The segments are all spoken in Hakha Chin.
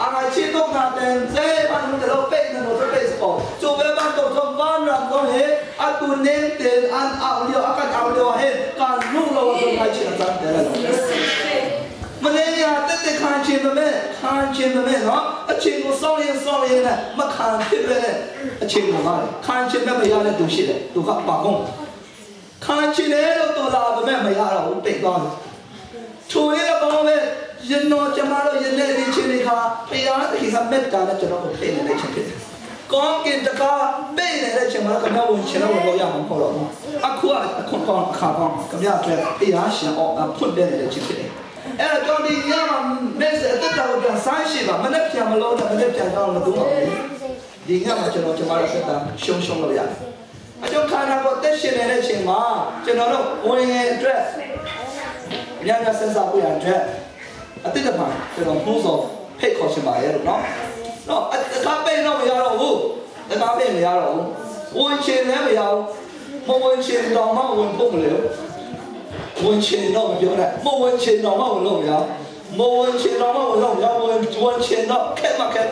A ngaichih tuk hna ten zei hmanh te lo peih na no cu peih si ko. Cu ve bantuk cun vanram zong hi atu nem tein an auh lio a kan auh lio ah hin kan luh lo ahcun ngaichih a cang te lai lo. Malaysia tete khan chin ba me khan chin ba me no a chin ko song yin song yin ne ma khan phit ve ne a chin ko ma khan chin ba me ya ne tu shi le tu kha pa kong khan chin ne lo tu la ba me ma ya lo pe ba ထူရတဲ့ဘောပဲရင်တော့ကျမတို့ယနေ့ဒီချင်းလေးခါဖျားသခင်ကမက်တာနဲ့ကျွန်တော်ကိုဖိနေတဲ့ချင်းဖြစ်တယ်။ကောင်းကင်တကားပိတ်နေတဲ့ချင်းမှာကမြောက်ဝင်ချင်းတော့ဝင်လို့ရမှာမဟုတ်တော့ဘူး။အခုကအခုကောင်းအခါကောင်းကမြောက်အတွက်ဖျားရှင်အောင်ဖွင့်ပြနေတဲ့ချင်းဖြစ်တယ်။အဲ့တော့ဒီညမှာမက်အသက်တော်ပြန်ဆိုင်းရှိပါမနေ့ပြန်မလို့တဲ့မနေ့ပြန်တော့မတူပါဘူး။ဒီညမှာကျွန်တော်ကျမတို့သက်တာရှုံရှုံလို့ရတယ်။အကျုံးခန္ဓာကိုတက်ရှင်နေတဲ့ချိန်မှာကျွန်တော်တို့ဝင်ရင်အတွက်ညညစဉ်းစားဖို့ရအတွက်အတိတ်ကမှကျွန်တော်နှိုးဆော်ဖိတ်ခေါ်ချင်ပါရဲ့လို့နော်။နော်တကားပိတ်တော့မရတော့ဘူး။တကားပိတ်မရတော့ဘူး။ဝင်ချင်လည်းမရဘူး။မဝင်ချင်တော့မှဝင်ဖို့မလို့ဝင်ချင်တော့မပြောနဲ့မဝင်ချင်တော့မှဝင်လို့မရမဝင်ချင်တော့မှဝင်လို့မရဝင်ဝင်ချင်တော့ခက်မှခက်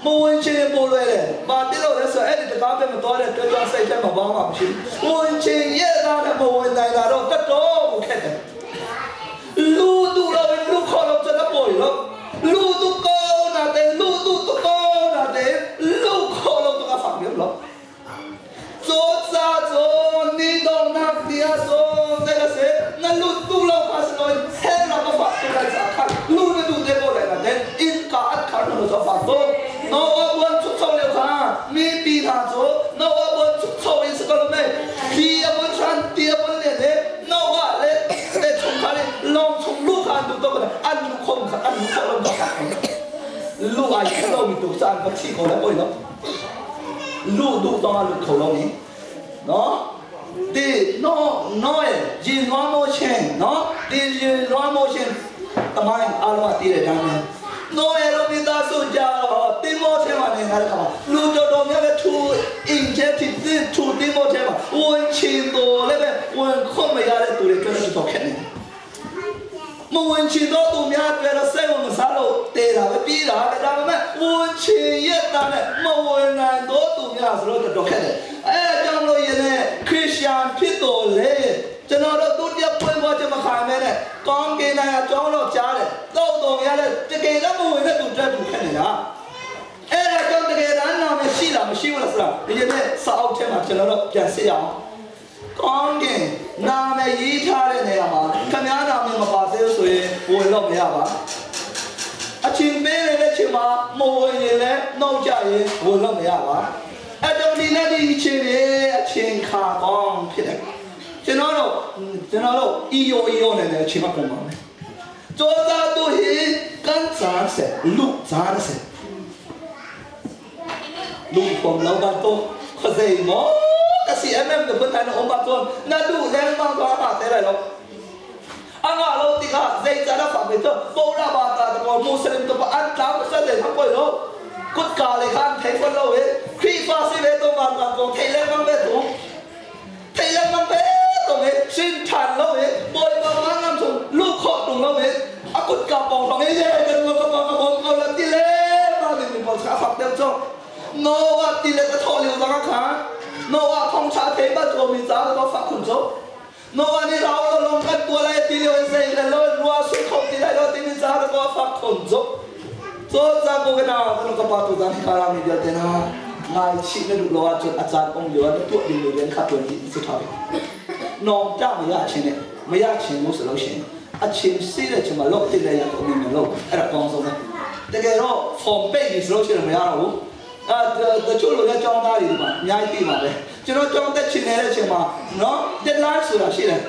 မဝင်ချင်ပို့လွယ်တယ်။ဘာဖြစ်လို့လဲဆိုအဲ့ဒီတကားပဲမတော်တဲ့အတွက်ကြောင့်စိတ်ထဲမှာဘာမှမရှိဘူး။ဝင်ချင်ရဲ့သားနဲ့မဝင်နိုင်တာတော့တတော်ကိုခက်တယ်။လူတူတော့လူခေါ်တော့စတဲ့ပေါ်လို့လူတူကောနာတဲ့လူတူကောနာတဲ့လူခေါ်တော့ကဖတ်ပြလို့做啥做你都那边做那个谁那路都老怕是咯黑那个发都来查看路的路的过来了的应该看路做发多那我问出错了看你比他做那我问出错一次个了没皮也不穿爹不练的那我嘞在从他的龙从路看都到个按路空看按路错了看路啊一路米都是按个气口来过了လူဒူတော့လူခေါ်လို့နိနော်ဒီနော်နော်ရဲ့ရင်နွားမိုးချင်းနော်ဒီရင်နွားမိုးချင်းတမိုင်းအားလုံးကတည်တဲ့အတိုင်းပဲနော်ရဲ့လိုမိသားစုကြတော့တင်းမောထဲမှာနေတဲ့ခါမှာလူတော်တော်များများထူအင်ချက်တီထူတင်းမောထဲမှာဝင်ချင်းတော်လည်းပဲဝင်ခွင့်မရတဲ့သူတွေတွေ့လို့တော့ခက်နေတယ်မဝင်ချင်တော့သူများတွေ့တော့စိတ်ဝင်မစားလို့တေးတာပဲပြီးတာပဲဒါပေမဲ့ဝင်ချင်ရက်တာနဲ့မဝင်နိုင်တော့သူများဆိုတော့တော်ခက်တယ်အဲအကြောင်းလို့ယနေ့ခရစ်ယာန်ဖြစ်တော်လေကျွန်တော်တို့သူတပြပွင့်ပေါ်ချင်မခံမဲနဲ့ကောင်းကင်နိုင်အကြောင်းတော့ကြားတယ်တော့တော်များလဲတကယ်တော့မဝင်တဲ့သူတက်သူခက်နေတာအဲ့ဒါကြောင့်တကယ်တမ်းနာမရှိလားမရှိဘူးလားဆိုတာဒီနေ့စာအုပ်ထဲမှာကျွန်တော်တို့ပြန်စစ်အောင်ကောင်းကင်နာမည်ရေးထားတဲ့နေရာမှာခမည်းနာမည်မပါသေးဘူးဆိုရင်ဝင်တော့မရပါအချင်းပေးနေတဲ့ချိန်မှာမဝင်ရင်လည်းနှောက်ကြရင်ဝင်တော့မရပါအဲ့တော့ဒီနေ့ဒီချင်းတွေအချင်းခါကောင်းဖြစ်တယ်ကျွန်တော်တို့ကျွန်တော်တို့အီယိုအီယိုနဲ့လည်းချိန်မကုန်ပါဘူး做啥都是干杂事，路杂事，路ผม老板都可是我可是 MM 的本来我把做那路两万多哈得来咯。啊我老弟啊，谁在那方面做，波拉巴达的个穆斯林都把按咱们说的他过咯，国家来看睇分咯喂，开发是咧都慢慢讲，睇两万咩图，睇两万咩ตรงนี้สิ้นทันแล้วเว้ยบอยบางงามส่งลูกข้อตรงแล้วเว้ยอากุดกับปองตรงนี้เย้กันกระปองกระปองกระตีเล่มาหนึ่งปองขาฝักเต็มจ้องโนว่าตีเล่ก็ทอเร็วสักขาโนว่าทองชาเทปตัวมีจ้าก็ฝักขุนโจโนว่านี่เราลงกันตัวอะไรตีเร็วเซ่เลยแล้วรัวสุดของตีได้แล้วตีมีจ้าก็ฝักขุนโจโจจ้ากูกันนะกันกระปาตัวนี้คารามีเดียวเตนะงายชิไม่ดูรอจนอาจารย์องค์เดียวตัวดีเลยเรียนขับตัวนี้สุดท้ายน้องจ้าไม่ยากชินเนี่ยไม่ยากชินรู้สึกเราชินอาชินซีเลยชินมาลบติดเลยอย่างตัวนี้มันลบอะไรกองทรงเนี่ยแต่แกเราฟอร์มเป๊ะอยู่สุดชินไม่ยากหรอกอ่าแต่ช่วงเราจ้องได้ดีมั้ยง่ายดีมั้ยเลยจะเราจ้องแต่ชินเนี่ยชินมาเนาะเด็ดล้านสุดละชินเลย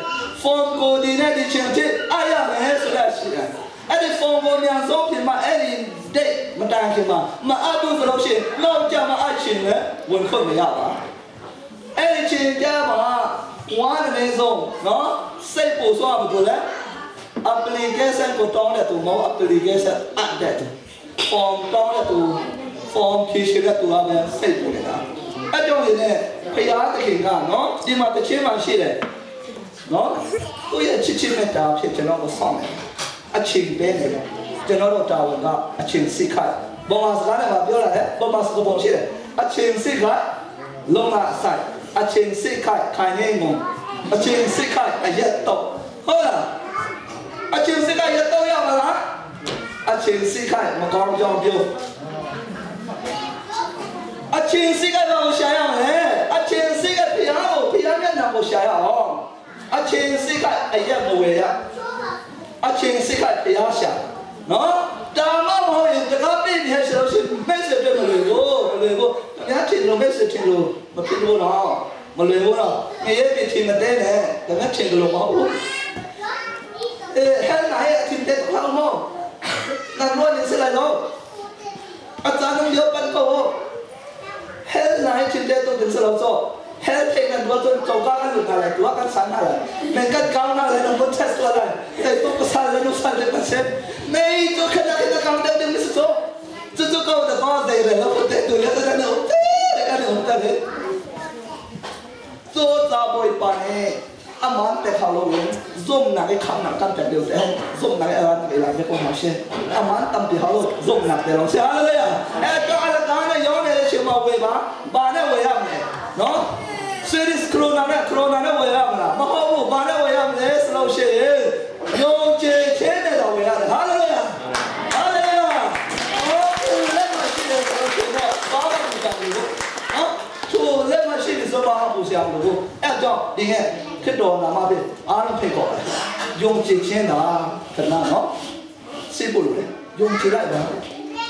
ฟอร์มโกดีเนี่ยดิชินที่อายะเนี่ยสุดละชินเลยไอ้ที่ฟอร์มโกเนี่ยสองพิมพ์มาไอ้นี่เด็กมาตั้งขึ้นมามาอาดูสุดเราชินเราจะมาอาชินเนี่ยวันคนไม่ยากอ่ะไอ้ชินจะมาဝါနေဆုံးနော်စိတ်ပူဆွားမတူလဲ application ကိုတောင်းတဲ့သူမဟုတ် application အပ်တဲ့သူ form တောင်းတဲ့သူ form ဖြည့်ရှင်းတဲ့သူကပဲစိတ်ပူနေတာအဲ့ကြောင့်ဒီနေ့ဖရာသခင်ကနော်ဒီမှာတခြင်းမှရှိတယ်နော်သူရဲ့ချစ်ချင်းမြတ်တာဖြစ်ကျွန်တော်ကိုစောင့်တယ်အချိန်ပဲနေတယ် ကျွန်တော်တို့တာဝန်ကအချင်းစိခိုက်ဗမာစကားနဲ့ပြောတာလေဗမာစကားပုံရှိတယ်အချင်းစိခိုက်လုံလာဆိုင်အချင်းစိခိုက်ခိုင်နေငုံအချင်းစိခိုက်အရက်တော့ဟုတ်လားအချင်းစိခိုက်ရက်တော့ရမလားအချင်းစိခိုက်မကောင်းကြောင်ပြောအချင်းစိခိုက်ဘာကိုရှာရမလဲအချင်းစိခိုက်ဖျားကိုဖျားမျက်နှာကိုရှာရအောင်အချင်းစိခိုက်အရက်မဝယ်ရအချင်းစိခိုက်ဖျားရှာနော်တာမမဟုတ်ရင်တကားပြည့်နေဆိုလို့ရှိရင်မက်ဆေ့ပြမလို့ကိုမလွယ်ဘူးအများထင်လို့မက်ဆေ့ထင်လို့မဖြစ်လို့တော့မလွယ်ဘူးတော့ငရဲပြထင်မတဲ့နဲ့ဒါမဲ့ထင်လို့မဟုတ်ဘူးအဲဟဲ့နိုင်အထင်တဲ့တော့မဟုတ်နန်လို့နေစလိုက်တော့အချမ်းမျိုးပတ်ကောဟဲ့နိုင်ထင်တဲ့တော့စလို့ဆိုဟဲ့ထင်တဲ့တော့ကြောက်ကားလို့လာတယ်သူကဆန်းလာတယ်မကကောင်းလာတယ်တော့တက်သွားတယ်တဲ့တော့ဆန်းလည်းလို့ဆန်းတယ်ပတ်စမေးတော့ခဏခဏကောင်းတယ်မစတော့这这高的高的了，我得对了，这个那个那个的，做杂不一般呢，阿妈得考路人，用哪个扛哪干得了的，用哪个安哪个来个好些，阿妈当比好路，用哪个东西啊了呀？哎，刚阿拉刚那用那个什么尾巴，把那尾巴呢？喏，所以是 corona 呢，corona 那尾巴啦，没好不，把那尾巴呢是老些，用这钱的老尾巴的，好了呀。လက်မရှိပြီဆိုတော့ပူဆရာမလို့အဲ့ကြောင့်ဒီငဲခရစ်တော်နာမဖြင့်အားလုံးဖိတ်ခေါ်တယ်ယုံကြည်ခြင်းသာခဏနော်စိတ်ဖို့လို့လေယုံကြည်လိုက်ပါ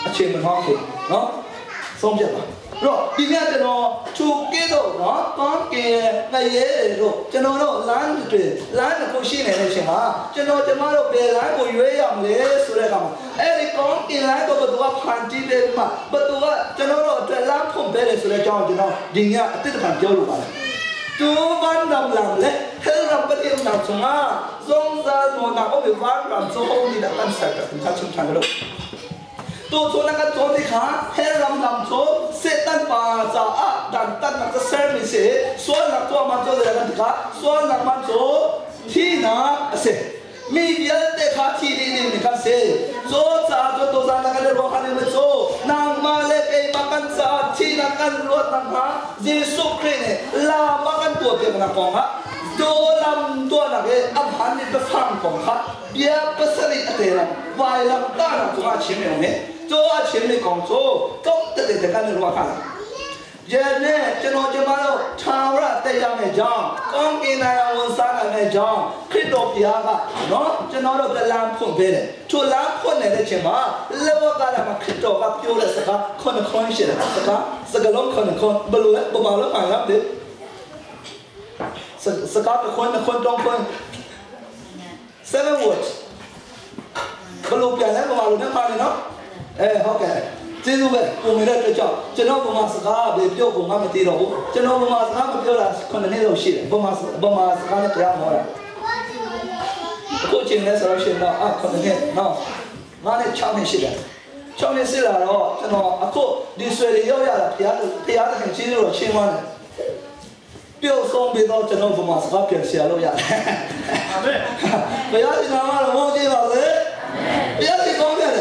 အချိန်မနှောင်းခင်နော်ဆုံးဖြတ်ပါတော့ဒီညကျွန်တော်သူကဲတော့နော်ကောင်းကင်ငရဲတို့ကျွန်တော်တို့လမ်းတွေလမ်းတစ်ခုရှိနေတဲ့အချိန်မှာကျွန်တော်ကျမတို့ဘယ်လမ်းကိုရွေးရမလဲဆိုတဲ့အခါမှာအဲ့ဒီကောင်းကင်လမ်းကိုဘယ်သူကဖန်တီးတယ်မှာဘယ်သူကကျွန်တော်တို့အတွက်လမ်းဖွင့်ပေးတယ်ဆိုတဲ့အကြောင်းကျွန်တော်ဒီညအတိတ်ကပြောလိုပါတယ်သူဝန်ဒမ်လမ်လေဟဲရပတိနာချုံငါဇုံဇာနောနာအိုဘဝမ်ရမ်ဇိုဟိုဒီဒကန်ဆက်တာချချုံချန်လို့ตัวตัวนั้นก็ตัวที่ขาเฮลำลำโซเซตันปาจาอะดันตันนักเซมิเซส่วนนักตัวมันโซเลยกันที่ขาส่วนนักมันโซที่นาเซมีเดียเตขาที่นี่นี่นี่กันเซโซจาตัวตัวจานักเรียนรู้กันนี่โซนางมาเลเกมากันจาที่นักกันรวดนักหาเยซูคริสต์เนี่ยลามากันตัวเดียวกันกองฮะตัวลำตัวนักเออับหันนี่ไปฟังของเขาเบียร์ภาษาลิเตลวายลำตาลำตัวเฉียงเนี่ย做阿前面讲做，讲得得得干的话看。人呢，ကျွန်တော်ကျမတို့ထာဝရတက်ရမယ်ကြောင်းကောင်းကင်နိုင်ငံဝန်စားနိုင်မယ်ကြောင်းခရစ်တော်ဘုရားကနော်ကျွန်တော်တို့လမ်းဖွင့်ပေးတယ်ထိုလမ်းဖွင့်နေတဲ့ချိန်မှာလက်ဝကလာမှာခရစ်တော်ကပြောတဲ့စကားခုနှစ်ခွန်းရှိတယ်စကားစကားလုံးခုနှစ်ခွန်းဘယ်လိုလဲပမာလို့မှန်လားတဲ့စကားတစ်ခွန်းတစ်ခွန်းသုံးခွန်း seven words ဘယ်လိုပြန်လဲပမာလို့နဲ့မှန်တယ်နော်အဲဟုတ်ကဲ့ကျေးဇူးပဲကိုမေတဲ့အတွက်ကြောင့်ကျွန်တော်ဗမာစကားပဲပြောဖို့ငါမသိတော့ဘူးကျွန်တော်ဗမာစကားမပြောတာခုနှစ်နှစ်လောက်ရှိတယ်ဗမာဗမာစကားနဲ့တရားမောတာအခုချိန်လဲဆိုတော့ရှင်တော့အခုနှစ်နှစ်နော်ငါနဲ့6နှစ်ရှိတယ်6နှစ်ရှိလာတော့ကျွန်တော်အခုဒီဆွေတွေရောက်ရတာဘုရားဘုရားသခင်ကျေးဇူးတော်ချင်းသွားတယ်ပြုတ်ဆုံးပြီးတော့ကျွန်တော်ဗမာစကားပြန်ဆရာလို့ရတယ်အာမင်ဘုရားရှင်နာမတော်ဘုန်းကြီးပါစေဘုရားရှင်ကောင်းတယ်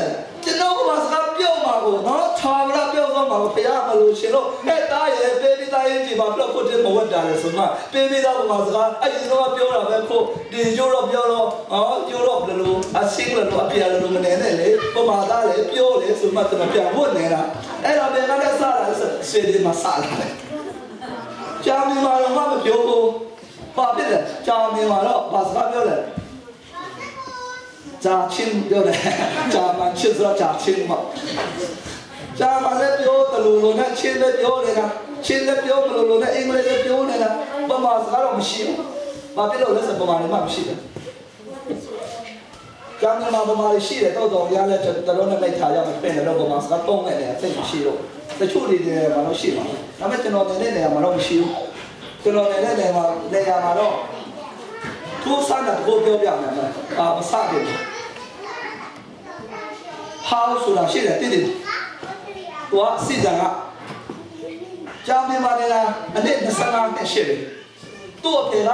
ကျွန်တော်ဗမာစကားပြောမှာကိုနော်ထာဝရပြောသွားမှာကိုဘုရားမလို့ရှင်လို့အဲ့တားရဲ့ပေးပြီးသားရင်ဒီမှာပြောဖို့တည်းမဝတ်တာလေဆိုမှပေးပြီးသားဗမာစကားအဲ့ဒီတော့ပြောတာပဲခုဒီယူရောပြောတော့အော်ယူရောဘလို့အစင်းလို့အပြာလို့မနေနဲ့လေဗမာသားလေပြောလေဆိုမှကျွန်တော်ပြန်ဝတ်နေတာအဲ့တော့ဘယ်ကနေစလာလဲဆွေဒီမှာစလာတယ်ကြာမြင်မှာတော့မပြောဘူးဘာဖြစ်လဲကြာမြင်မှာတော့ဘာစကားပြောလဲကြာချင်းပြောတယ်ကြာမှချင်းဆိုတော့ကြာချင်းပေါ့ကြာမှလည်းပြောတလူလူနဲ့ချင်းလည်းပြောနေတာချင်းလည်းပြောမလို့လို့နဲ့အင်္ဂလိပ်လည်းပြောနေတာဗမာစကားတော့မရှိဘူးဘာဖြစ်လို့လဲဆိုဗမာလည်းမရှိဘူးကြာမြင်မှာဗမာတွေရှိတယ်တော့တော့ရလဲတော်တော်နဲ့မိတ်ထားရမယ်ပြင်တယ်တော့ဗမာစကားတုံးနေတယ်သိမရှိတော့တချို့တွေနေရာမှာတော့ရှိပါဘူးဒါပေမဲ့ကျွန်တော်နေတဲ့နေရာမှာတော့မရှိဘူးကျွန်တော်နေတဲ့နေရာမှာနေရာမှာတော့သူစမ်းတာကိုပြောပြမယ်အာမစတယ်ဟာဆိုတာရှိတယ်တိတိသူကစီဇန်ကကြာမြင်ပါနေတာအနှစ်25နှစ်ရှိတယ်သူ့အဖေက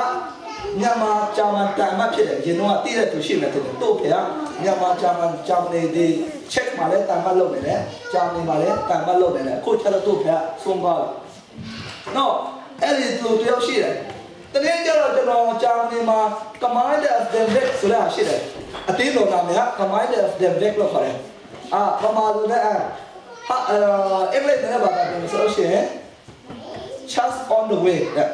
မြန်မာဂျာမန်တန်မဖြစ်တယ်ရင်တော့တီးတဲ့သူရှိမယ်တဲ့သူ့ဖေကမြန်မာဂျာမန်ဂျာမနီဒီချက်မှာလည်းတန်မလုပ်နေတယ်ဂျာမနီမှာလည်းတန်မလုပ်နေတယ်အခုချက်တော့သူ့ဖေကဆုံးသွားပြီနော်အဲ့ဒီသူတယောက်ရှိတယ်တကယ်ကြတော့ကျွန်တော်ဂျာမနီမှာ Command of the Weg ဆိုတာရှိတယ်အတင်းတော်နာမည်က Command of the Weg လို့ခေါ်တယ်အာပမာလို့လည်းဟာအင်္ဂလိပ်နဲ့ဘာသာပြန်ဆိုလို့ရှိရင် Just on the way တဲ့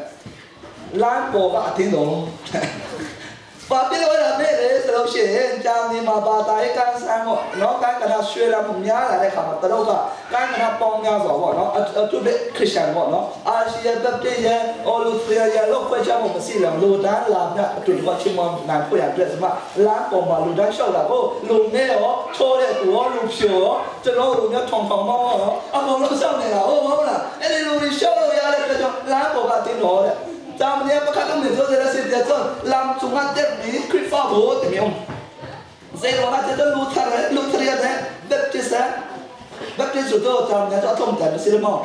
လမ်းပေါ်ကအတင်းတော်ဘာဖြစ်လို့လဲမဲလေဆိုလို့ရှိရင်ဂျာမနီမှာဘာသာရေးကန်ဆန်းပေါ့နော်ကန်ကနာရွှေလာမှုများလာတဲ့ခါမှာတရုတ်ကကန်ကနာပေါင်းများစွာပေါ့နော်အတူတူခရစ်ယာန်ပေါ့နော်အာရှီယဘက်တစ်ရဲ့အော်လူသရီယာလောက်ခွဲခြားမှုမရှိလောလူတန်းလာမြအတူတူချင်းမနိုင်ဖွင့်ရတဲ့စမလမ်းပေါ်မှာလူတန်းလျှောက်လာကိုလူနဲ့ရောချိုးတဲ့သူရောလူဖြိုရောကျွန်တော်လူမျိုးထောင်ထောင်မောင်းရောအကုန်လုံးရှောက်နေတာဟုတ်မဟုတ်လားအဲ့ဒီလူတွေရှောက်လို့ရတဲ့အတွက်ကြောင့်လမ်းပေါ်ကတင်းတော်တဲ့จามเนี่ยประคัตมีตัวเสียเสียจนลำจุงอันเด็ดมีคริฟาโบติมีอมเซลว่าจะต้องรู้ทะเลรู้ทะเลเนี่ยเบบติสเบบติสุดตัวจามเนี่ยจะต้องแต่ไม่ใช่มั้ง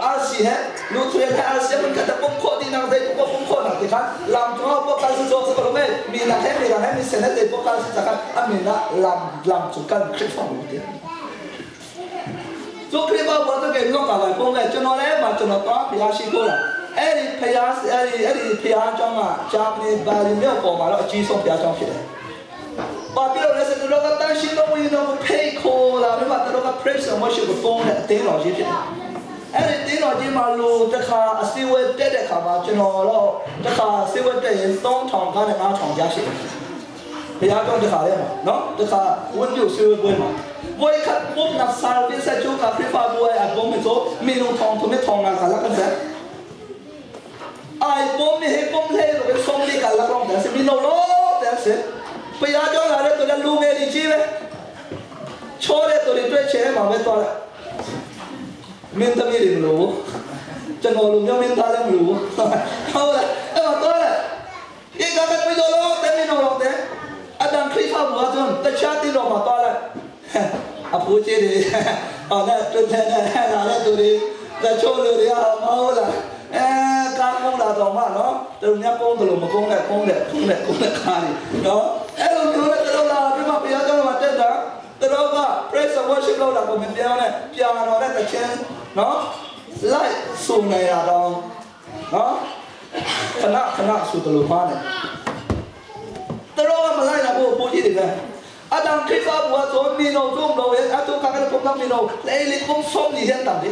อาซีฮะรู้ทะเลอาซีมันก็จะปุ่มข้อที่นั่งได้ปุ่มปุ่มข้อนั่งที่ครับลำจุงอันพวกการสุดตัวสักคนไม่มีนักให้มีนักให้มีเซนต์พวกการสุดสักอันมีนักลำลำจุงกันคริฟาโบติตัวคริฟาโบตัวเก่งลงกับไอ้พวกเนี่ยจนอะไรมาจนตัวพยาชิโกล่ะအဲ့ဒီဖျားအဲ့ဒီအဲ့ဒီဖျားเจ้าကဂျာမနီဘာလီမြို့ပေါ်မှာတော့အကြီးဆုံးဖျားเจ้าဖြစ်တယ်။ဘာဖြစ်လို့လဲဆိုတော့ကတန်ရှင်တော်ဝင်တော်ကိုဖိတ်ခေါ်လာပြီးမှတို့က praise and worship ကိုပုံတဲ့အတင်းတော်ကြီးဖြစ်တယ်။အဲ့ဒီတင်းတော်ကြီးမှာလူတစ်ခါအစည်းအဝေးတက်တဲ့ခါမှာကျွန်တော်တော့တစ်ခါအစည်းအဝေးတက်ရင်3000ကနေ9000ကြားရှိတယ်။ဘုရားတော်တစ်ခါလဲမှာနော်တစ်ခါဝတ်ပြုဆွေးပွဲမှာဝိခတ်ပုံနာဆာဗစ်ဆချိုကာဖရီဖာဘွယ်အဘုံမေဆိုမီလုံထောင်သူမေထောင်နာခလာကန်ဆက်ai bom ni he bom le lo ke som li ka la klong da se mi no lo da se ဘုရားကြောင့်လာတဲ့သူလည်းလူငယ်တွေကြီးပဲချောတဲ့သူတွေတွေ့ချင်မှာပဲသွားလိုက်မင်းသမီးတွေမလို့ကျွန်တော်လူမျိုးမင်းသားလည်းမလို့ဟုတ်လားအဲ့မှာသွားလိုက်ဒီကကပြတော့လို့တဲ့မင်းတို့တဲ့အဒမ်ခရိဖာဘူကကျွန်တခြားတီတော်မှာသွားလိုက်အဖိုးကြီးတွေဟောတဲ့တွေ့တဲ့လာတဲ့သူတွေတချို့လူတွေကမဟုတ်လားအဲကားကုန်းလာတော့မှနော်သူများကုန်းတယ်လို့မကုန်းနဲ့ကုန်းတယ်ကုန်းတယ်ကုန်းတဲ့ခါနေနော်အဲ့လိုမျိုးနဲ့တို့လာပြီးမှဘုရားကျောင်းမှာတက်တာတို့က praise and worship လုပ်လာကိုမပြောင်းနဲ့ပြန်တော်တဲ့တခြင်းနော်လိုက်ဆိုနေရတော့နော်ခဏခဏဆိုတယ်လို့မှားတယ်တို့ကမလိုက်တာဘို့ပိုကြီးတယ်ပဲအဒမ်ခရစ်ဖာဘွားဆိုမီနိုတို့မလို့အတူခါကပုံနမီနိုလေလီကုန်းဆုံးနေဟန်တမ်ဒီ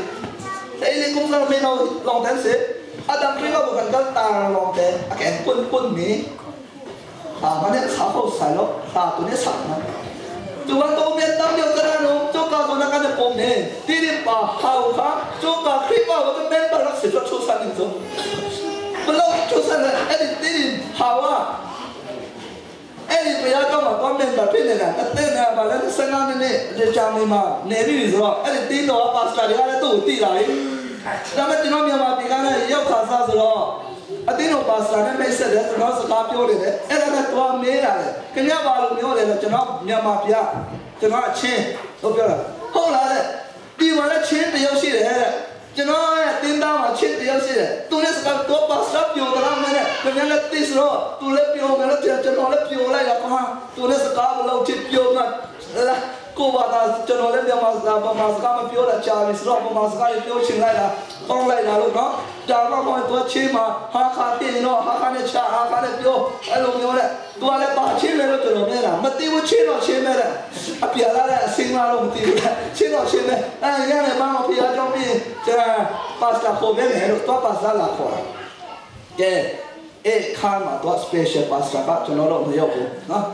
လေလီကုန်းဆုံးမီနိုလောင်တန်းစေအဒမ်ခရစ်ဖာဘွားကန်တာလောင်တဲ့အခက်ကွန်းကွန်းမီအာမနဲ့စာဖို့ဆိုင်လို့စာတူနေစာနော်သူကတော့မြတ်တမ်းပြောတဲ့နော်ကျုပ်ကတော့ငါနဲ့ပုံနေတိတိပါဟာခါကျုပ်ကခရစ်ဖာဘွားကမန်ပါရက်စစ်ချူဆန်နေဆိုဘလို့ချူဆန်အဲ့ဒီတိတိဟာဝါအဲ့ဒီဘုရားကောင်းမှာကွန်မန့်တာဖြစ်နေတာအသက်နဲ့ဗာလဲ15မိနစ်ဒီချာမီမှာနေပြီဆိုတော့အဲ့ဒီတင်းတော်ပါစတာတွေကလည်းသူ့ကိုတိလာပြီဒါပေမဲ့ကျွန်တော်မြန်မာပြည်ကလည်းရောက်ခါစားဆိုတော့အတင်းတော်ပါစတာနဲ့မိတ်ဆက်တယ်ကျွန်တော်စကားပြောနေတယ်အဲ့ဒါနဲ့သွားမေးတာလေခင်ဗျားဘာလို့ပြောလဲဆိုကျွန်တော်မြန်မာပြည်ကကျွန်တော်အချင်းလို့ပြောတာဟုတ်လားတဲ့ဒီမှာလည်းချင်းတယောက်ရှိတယ်တဲ့ကျွန်တော်ရဲ့တင်းသားမှာချင်းတယောက်ရှိတယ်သူလည်းစကားတော့ပါစတာပြောတယ်လားမင်းနဲ့ခင်ဗျားလည်းတိဆိုတော့သူလည်းပြောမယ်လို့ကျွန်တော်လည်းပြောလိုက်တာကွာသူလည်းစကားဘလို့ချစ်ပြောမှလာကိုဘာသာကျွန်တော်လည်းမြန်မာစကားဗမာစကားမပြောတာကြာပြီဆိုတော့ဗမာစကားပြောချင်လိုက်တာကောင်းလိုက်တာလို့နော်ကြာတော့ကောင်းသူချင်းမှာဟာခါပြင်းတော့ဟာခါနဲ့ချဟာခါနဲ့ပြောအဲ့လိုမျိုးတဲ့သူကလည်းပါချင်းမယ်လို့ကျွန်တော်မြင်တာမသိဘူးချင်းတော့ချင်းမယ်တဲ့အပြာလာတဲ့အစင်းလာတော့မသိဘူးချင်းတော့ချင်းမယ်အဲ့ရနေဘာမှဖျားကြောင်းပြီးကျွန်တော်ပါစတာခေါ်မယ်လို့တော့ပါစတာလာခေါ်တာကဲအဲ့ခါမှာတော့ special pastor ကကျွန်တော်တို့မရောက်ဘူးနော်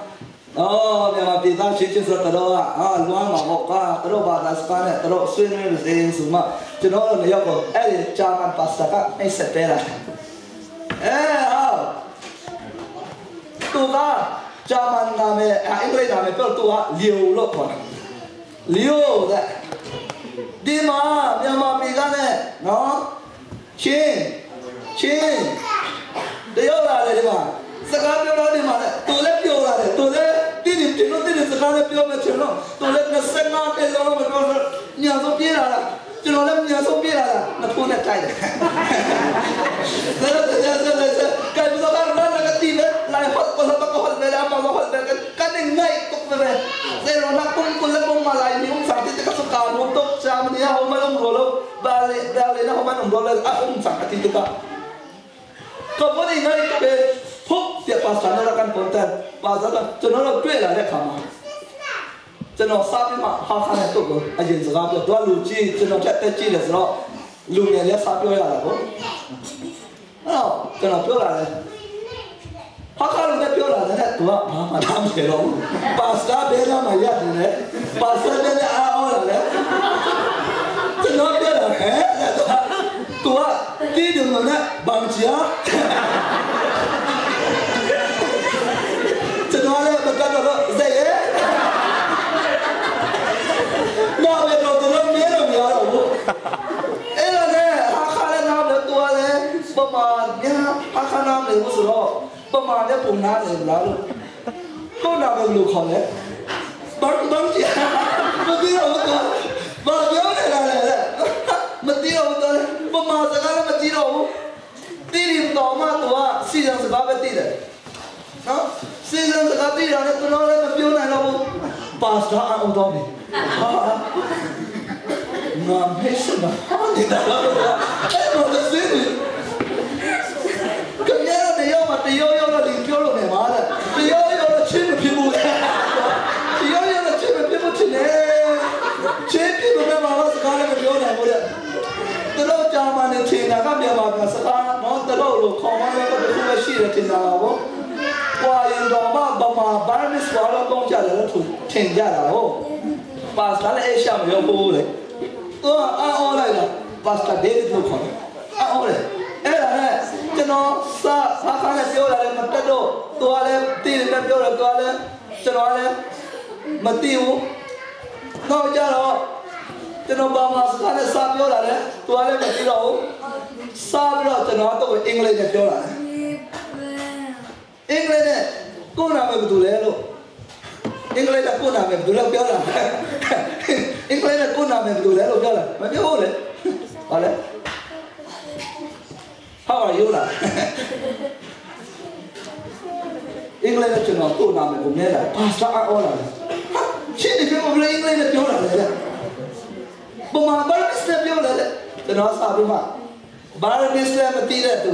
အော်မြန်မာပြည်သားချင်းချင်းဆိုတော့အာလွမ်းမှာပေါ့ကွာတို့ဘာသာစကားနဲ့တို့ဆွေးနွေးလို့စေဆိုမှကျွန်တော်တို့ရောက်တော့အဲ့ဒီဂျာမန်ပါစတာကအိတ်ဆက်တဲလာအဲအော်သူကဂျာမန်နာမည်အင်္ဂလိပ်နာမည်ပြောသူကလီယိုလို့ခေါ်တယ်လီယိုတဲ့ဒီမှာမြန်မာပြည်ကနဲ့နော်ချင်းချင်းတယောက်လာတယ်ဒီမှာစကားပြောလာဒီမှာသူလည်းပြောလာတယ်သူလည်းတိတိတင်လို့တိတိစကားလည်းပြောမယ်ချင်တော့သူလည်း25တဲ့လုံးမပြောတော့ညဆုံးပြေးလာတာကျွန်တော်လည်းညဆုံးပြေးလာတာငါထိုးနဲ့တိုက်တယ်ဒါဒါဒါဒါကဲဘယ်တော့လာလာကတိ Zei ruang dah kum 20 le kum nga Laimi um cang ti tikah cu kaa nuam tuk. Germany ah hohmanh um rua lo, Berlin ah hohmanh um rua lo, a um cang a ti tikah ka vun i ngaih tuk i phup tiah pastor nih rak kan tawnter. Pastor nih cun lo tuah lai le kha ma. Cun sa pi ma Hakha ne tuk a yin zaga pi tua lu chi cun te te chi le zo lu ne le sa pi la la ko. အဲ့တော့ကျွန်တော်ပြောလာတယ်ဟာခါလူနဲ့ပြောလာတယ်သူကဘာမှနားမလည်တော့ဘူးပါစတာဘဲလာမှရတယ်လေပါစတာဘဲလာအော်လာလေကျွန်တော်ပြောလာဟဲ့သူကတီးတယ်နော်ဘန်ချာကျွန်တော်လည်းမကတော့ဇက်ရဲ့နားပဲတော့တော့မဲတော့မရတော့ဘူးအဲ့ဒါနဲ့ဟာခါလည်းနားမလဲသူကလည်းပမာညာဟာခါနားမလဲဘူးဆိုတော့ပမာနဲ့ပုံနာတယ်လားလို့ကိုနာပဲလို့ခေါ်လဲဘန်ဘန်ချာမသိတော့ဘူးဘာပြောနေတာလဲမသိတော့ဘူးပမာစကားလည်းမကြည့်တော့ဘူးတိရီတော်မှသူကစီစဉ်စကားပဲသိတယ်နော်စီစဉ်စကားသိတာနဲ့ကျွန်တော်လည်းမပြောနိုင်တော့ဘူးပါစတာအောင်တော့ပြီဟာငါမေးစမဟာနေတာအဲ့တော့စင်းနေကမြဲတဲ့ရောက်မှာတယောယောတော့ဒီပြောလို့နေပါတဲ့တယောယောတော့ချင်းမဖြစ်ဘူးတယောယောတော့ချင်းမဖြစ်ဘူးချင်းနေချင်းဖြစ်လို့လည်းမစကားလည်းမပြောနိုင်ဘူးတဲ့တို့ကြာမှနေထင်တာကမြန်မာပြည်စကားနော်တို့လို့ခေါ်မှလည်းတခုပဲရှိတယ်ထင်တာပါဘောကွာရင်တော်မှဗမာဘာမစ်ဝါတော့ကောင်းကြတယ်လို့ထင်ကြတာဟုတ်ပါစတာလည်းအေရှာမရောဘူးလေသူအော်လိုက်တာပါစတာဒေးဗစ်လို့ခေါ်တယ်အော်လေအဲ့ဒါနဲ့ကျွန်တော်စာစာခါနဲ့ပြောလာတယ်မတက်တော့သူကလည်းတည်တယ်ပြောတယ်သူကလည်းကျွန်တော်လည်းမတည်ဘူးတော့ကြတော့ကျွန်တော်ဘာမှစကားနဲ့စာပြောလာတယ်သူကလည်းမသိတော့ဘူးစာပြီးတော့ကျွန်တော်တော့အင်္ဂလိပ်နဲ့ပြောလာတယ်အင်္ဂလိပ်နဲ့ကိုနာမည်ဘယ်သူလဲလို့အင်္ဂလိပ်ကကိုနာမည်ဘယ်သူလဲပြောလာအင်္ဂလိပ်နဲ့ကိုနာမည်ဘယ်သူလဲလို့ပြောလာမပြောဘူးလေဟာလေ How are you လားအင်္ဂလိပ်နဲ့ကျွန်တော်ကိုနာမည်ကိုမြဲလာပါစတာအော်လာဟာရှင်းနေပြောမလို့အင်္ဂလိပ်နဲ့ပြောလာတယ်ပမာဘာမစ်နဲ့ပြောလာတယ်ကျွန်တော်စာပြီးမှဘာမစ်နဲ့မသိတဲ့သူ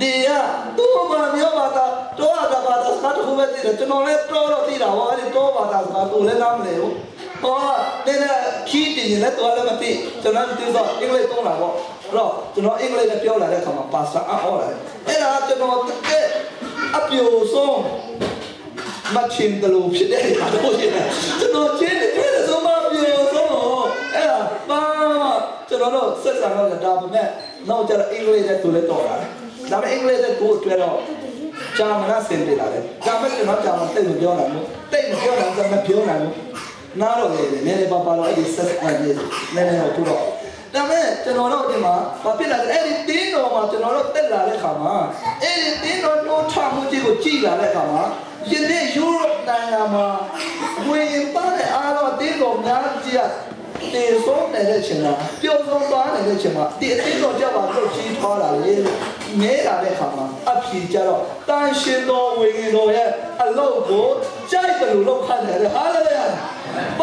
ဒီကသူ့မှာမျိုးပါတာတော့တာပါတာစကားတခုပဲသိတယ်ကျွန်တော်လည်းတော့တော့သိတာဟောအဲ့ဒီတော့ပါတာစကားသူလည်းနားမလည်ဘူးဟောတဲ့ခီးတင်ရင်လည်းသူလည်းမသိကျွန်တော်သိတော့အင်္ဂလိပ်သုံးတာပေါ့အဲ့တော့ကျွန်တော်အင်္ဂလိပ်နဲ့ပြောလာတဲ့အခါမှာပါစတာအော်လာတယ်အဲ့ဒါကျွန်တော်တကယ်အပြိုဆုံးမချင်တယ်လို့ဖြစ်တဲ့ဟာတော့ရှိတယ်ကျွန်တော်ချင်းတယ်တွေ့တယ်ဆိုမှပြိုဆုံးတော့အဲ့ဒါဘာမှကျွန်တော်တို့ဆက်ဆံတော့ဒါပေမဲ့နောက်ကျတော့အင်္ဂလိပ်နဲ့သူလည်းတော်လာတယ်ဒါပေမဲ့အင်္ဂလိပ်နဲ့ကိုတွေ့တော့ဂျာမန်ဆင်ပြေလာတယ်ဒါပေမဲ့ကျွန်တော်ဂျာမန်တိတ်မပြောနိုင်ဘူးတိတ်မပြောနိုင်ဘူးမပြောနိုင်ဘူးနားတော့လေနည်းနည်းပါပါတော့အဲ့ဒီဆက်အဲ့ဒီနည်းနည်းတော့သူတော့ဒါပေမဲ့ကျွန်တော်တို့ဒီမှာဘာဖြစ်လာလဲအဲ့ဒီတင်းတော်မှာကျွန်တော်တို့တက်လာတဲ့ခါမှာအဲ့ဒီတင်းတော်နှိုးထမှုကြီးကိုကြည်လာတဲ့ခါမှာယနေ့ယူရိုနိုင်ငံမှာဝင်ပါတဲ့အားလုံးတင်းတော်များကြီးကတေဆုံးနေတဲ့ချိန်မှာပျော်ဆုံးသွားနေတဲ့ချိန်မှာဒီအတင်းတော်ကြပါတော့ကြီးထွားလာလေမဲလာတဲ့ခါမှာအဖြေကြတော့တန်ရှင်တော်ဝိညာဉ်တော်ရဲ့အလုပ်ကိုကြိုက်တယ်လို့လုပ်ခိုင်းတယ်ဟာလေလုယာ把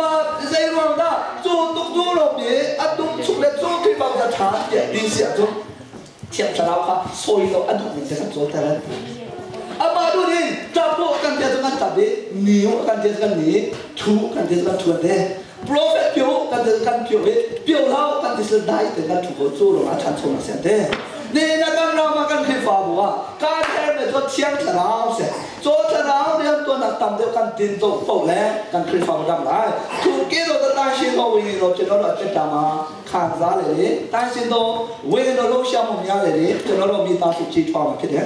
这样的做都做了别啊都出来做对方的差别你想做天上老卡所以都啊都没这个做的了阿妈都你扎波干这个扎的牛干这个牛土干这个土的 prophet 表干这个表的表老干这是来的个土个做了啊产出了现在你那个老嘛干开发布啊干这么做天老噻做天老的多那当的干电动爆嘞干开发布当来土给了的担心到为了这个了这干嘛看啥来的担心到为了楼下我们家来的这个老米当时记错嘛ဖြစ်တယ်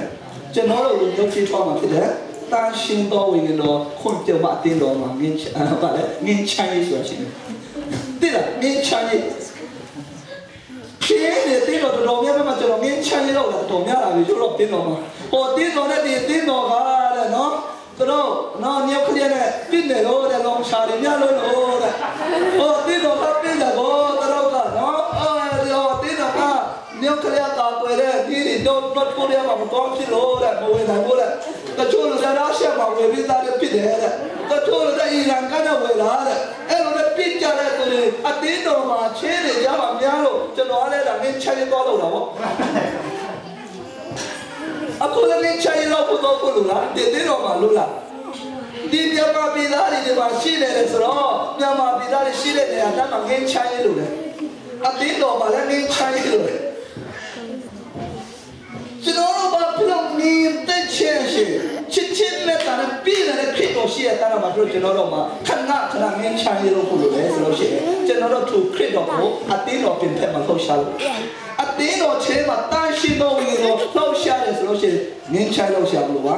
ကျွန်တော်တို့လူမျိုးကြီးထွားမှာဖြစ်တယ်တန်ရှင်တော်ဝင်လို့ခွန်ပြုတ်မတင်တော်မှာမြင်းချပါလေမြင်းချမ်းရေးဆိုတာရှိတယ်တိလားမြင်းချမ်းရေးဖြစ်နေတင်တော်တော်များများကျွန်တော်မြင်းချမ်းရေးတော့တော်များလာပြီကျတော့တင်တော်မှာဟိုတင်တော်နဲ့ဒီတင်တော်ကတဲ့နော်တို့နော်ညောက်ခရနဲ့ပြစ်နေလို့တဲ့လောင်ချာတွေများလို့လို့တဲ့ဟိုတင်တော်ကပြစ်တယ်ကိုတို့ကနော်အော်တင်တော်ကညောက်ခရတာတွေ့တဲ့ဒီတော့တော့ကိုရီးယားမှာမတော်ဖြစ်လို့တဲ့မဝင်နိုင်ဘူးတဲ့တချို့လူတွေရရှာမှာဝင်ပြီးသားတွေဖြစ်တယ်တဲ့ တချို့လည်းအီရန်ကနေဝယ်လာတဲ့အဲ့လိုနဲ့ပြစ်ကြတဲ့သူတွေအတင်းတော်မှာချင်းနေကြပါများလို့ကျွန်တော်လည်းဒါငင်းချင်သွားလို့တော့အခုလည်းငင်းချင်တော့ဘုတော့ဘုလို့လားတင်းတော်မှာလို့လားဒီမြန်မာပြည်သားတွေဒီမှာရှိနေတယ်ဆိုတော့မြန်မာပြည်သားတွေရှိတဲ့နေရာတန်းမှာငင်းချင်လို့လေအတင်းတော်မှာလည်းငင်းချင်လို့လေကျွန်တော်တို့ဘာဖြစ်လို့မြင်တဲ့ချင်းရှိချစ်ချင်းနဲ့တာနဲ့ပြည်နေတဲ့ခရစ်တော်ရှိတဲ့တာမှာတို့ကျွန်တော်တို့မှာခဏခဏငင်းချင်လို့ခုလို့လဲဆိုလို့ရှိရင်ကျွန်တော်တို့သူခရစ်တော်ကိုအတင်းတော်ပြင်ဖက်မှာလှုပ်ရှားလို့အတင်းတော်ချင်းမှာတန်ရှိတော်ဝင်ကိုလှုပ်ရှားတယ်ဆိုလို့ရှိရင်ငင်းချင်လို့ရှာမလို့ပါ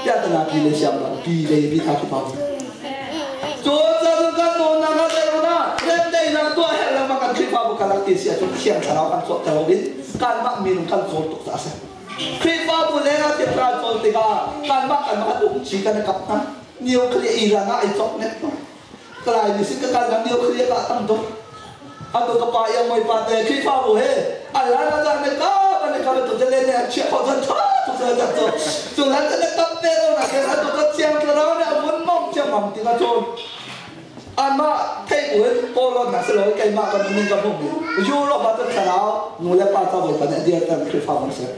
ပြဿနာပြည်လေရှာမလို့ပြည်လေပြီးသားဖြစ်ပါဘူး做这个干么那个的那人类那多黑了嘛个开发不看那电视就天才老看做在路边干嘛没能看做多啥事开发不来那天才做这个干嘛干嘛东西干那干嘛你有可以依然那一做呢个来你是个干那你有可以个当中啊都个把要没把的开发不嘿啊来那那那个那个都在那那吃好像他都在那做做那那个别的那个他都在讲了那文梦讲忙的那做อันมาเทอุ่นโปรดนะสโลไกมากันนึงกับพวกนี้ยูโรมาตัวเราหนูและป้าเจ้าไปเนี่ยเดียวกันคือฟังมันเสีย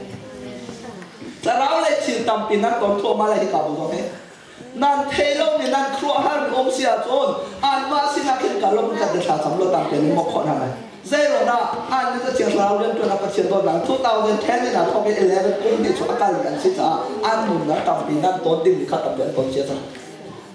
แต่เราเลยชินตำปีนั้นตอนทั่วมาเลยที่กับพวกนี้นั่นเทโลนี่นั่นครัวฮันอมเสียจนอันมาสินักขึ้นกับลมกันเดือดสำรวจตามเป็นมกขอทำไมเซโรน่าอันนี้จะเชียงเราเรื่องตัวนักเชียงตัวหลัง2010นี่นะพอเป็น11กุมที่ชกกันกันสิจ้าอันหนุ่มนั้นตำปีนั้นตอนดิ้นขัดตำเป็นตอนเชียร์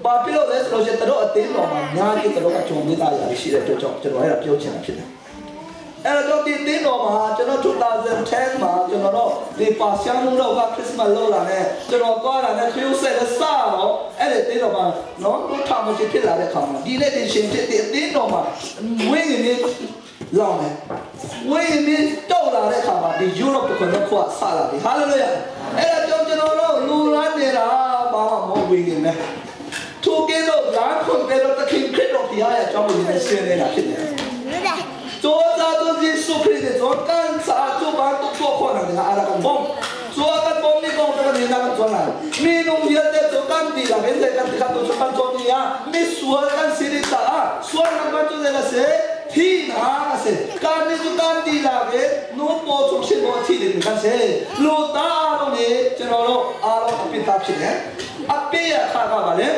ဘာဖြစ်လို့လဲဆိုလို့ရှိရင်တို့အတင်းတော်မှာညာကြီးတို့ကဂျုံနေတာရာရှိတဲ့အတွက်ကြောင့်ကျွန်တော်အဲ့ဒါပြောချင်တာဖြစ်တယ်။အဲ့တော့ဒီတင်းတော်မှာကျွန်တော်2010မှာကျွန်တော်တို့ဒီပါရှမ်းမှုတော့ကခရစ်စမတ်လောက်လာနဲ့ကျွန်တော်သွားလာနဲ့ခရုဆက်နဲ့စတော့အဲ့ဒီတင်းတော်မှာနော်တို့ထောင်မရှိဖြစ်လာတဲ့ခါမှာဒီလက်တင်ရှင်ဖြစ်တဲ့အတင်းတော်မှာဝင်းနေလောင်းနေဝင်းနေတောက်လာတဲ့ခါမှာဒီ Europe တခွန်းတော့ခွာဆလာပြီဟာလေလုယာအဲ့ဒါကြောင့်ကျွန်တော်တို့လူရမ်းနေတာဘာမှမဟုတ်ဝင်းနေနဲ့ထိုကဲတော့လာခွန်ပေတော့တခင်ခရစ်တော်ဘုရားရဲ့အကြောင်းကိုလည်းရှင်းနေတာဖြစ်တယ်။做啥都是苏克的，做干啥做把都做破了，你看阿拉干崩，做干崩你讲这个你那个做来，你弄些的做干地了，现在干地看都做干做你啊，你说干谁的啥啊？说那个做这个谁？ที่นาเสการนี้ตุการดีลาเกนูโปสุชิโมที่ดิกันเสลูตาอารมณ์นี้จะรออารมณ์อภิตาဖြစ်တယ်အပိယခါကပါလေ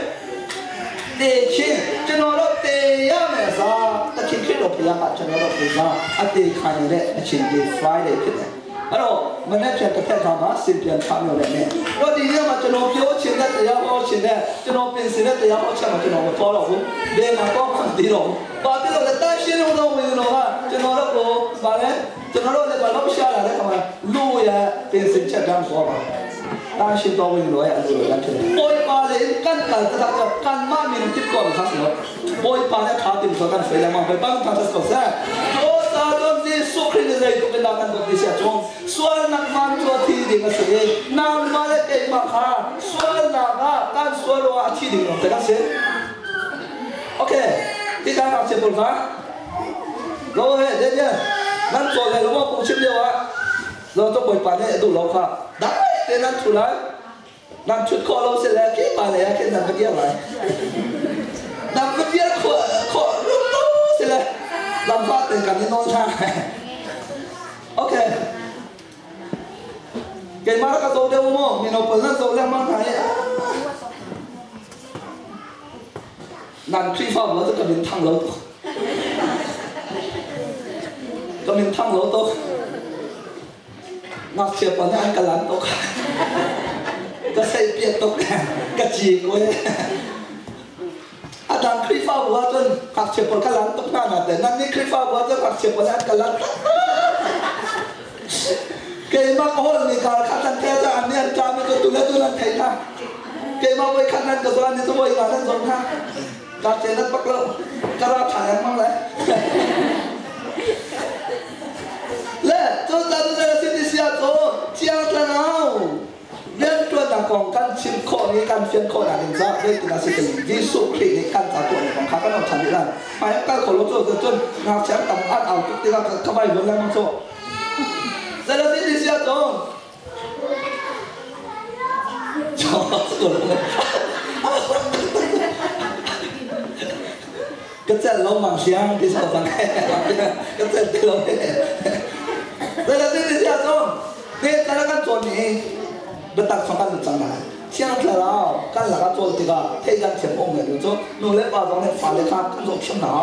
တေချင်းကျွန်တော်တို့တေရမယ်စားတခင်ခရစ်တော်ဘုရားကကျွန်တော်တို့ကိုစားအတေခံရတဲ့အချိန်ဒီ Friday ဖြစ်တယ်အဲ့တော့မနေ့ပြန်တစ်ဖက်ခါမှာစင်ပြန်ထားမြော်တယ်နဲ့တော့ဒီနေ့မှာကျွန်တော်ပြောချင်တဲ့တရားဟောချင်တဲ့ကျွန်တော်ပြင်ဆင်တဲ့တရားဟောချက်မှာကျွန်တော်မတော်တော့ဘူးဘယ်မှာတော့မှမသိတော့ဘူးဘာဖြစ်လို့လဲတန်ရှင်းလို့တော့ဝင်တော့ကကျွန်တော်တို့ကိုဗာလဲကျွန်တော်တို့လည်းဘာလို့ရှာလာတဲ့ခါမှာလူရပြင်ဆင်ချက်တန်းပေါ်ပါတန်ရှင်းတော့ဝင်တော့ရဲ့အလိုလိုတန်းဖြစ်တယ်ပေါ်ပါလေကန်ကန်တကကန်မမီနတိကောခါစလို့ပေါ်ပါလေခါတင်ဆိုကန်ဖေလာမဘယ်ပန်းတာစကောဆာတော့သာတော့ဒီဆုခရစ်တဲ့ကိုကလာကန်တော့ဒီရှာချုံဆွာနမန်ချောတီဒီမစေနာမလေတေမခါဆွာနာကကန်ဆွာလောအချီဒီတော့တကစေโอเคဒီကနေ့ချက်ပေါ်ကလောဟဲ့တဲ့တဲ့นั่นตัวเลยเราว่าผมชิมเดียวอะเราต้องปล่อยปลาเนี่ยดูเราค่ะได้แต่นั่นทุลัยนั่นชุดคอเราเสร็จแล้วแค่ปลาเลยแค่นั่นก็เดียวไรนั่นก็เดียวขอขอรู้เสร็จแล้วลำพัดเป็นกันนี่นอนช่างโอเคเกมาแล้วก็โตเดียวมั้งมีเราเปิดนั่นโตแล้วมั้งไหนนั่นครีฟ้าเราจะกระดิ่งทางเราก็มินทั้งโลตกนักเชียร์ปอนอันกะลันตกก็ใส่เปียตกกะจีกเว้ยอาจารย์ครีฟ้าบัวจนขักเชียร์ปอนกะลันตกหน้าหนาแต่นั่นนี่ครีฟ้าบัวจนขักเชียร์ปอนอันกะลันเกมากโหดมีการขัดกันแท้จะอันนี้จามีตัวตุเลตุลันไทยนะเกมาไว้ขัดนั้นกับตัวนี้ตัวอีกนั้นสองท่าการเจนัดปักโลกระถ่ายมั่งเลยและตัวตาตัวเสียที่เสียตัวเจียงตะนาวเรียนตัวต่างของการชิมข้อนี้การเฟียนข้อนั้นจะได้ติดสิทธิ์ยิสุคริในการจัดตัวของข้าก็ต้องทำได้ไปการขอรบตัวจนงานเช้าต่ำอัดเอาตุ๊กตาเข้าไปบนแล้วมั้งโซ่แต่ละสิ่งที่เสียตัวชอบตัวเลย Ka celh lo mang siang ti sau cang. Ka celh ti lo. Zei la ti sia cun te kan kan cawn ni biatak chung kan lut cang lai. Thiang Thlarau kan lakah cawl tikah thei kan thiam um le cu nu le pa zong nih fale kha kan zoh thiam hna.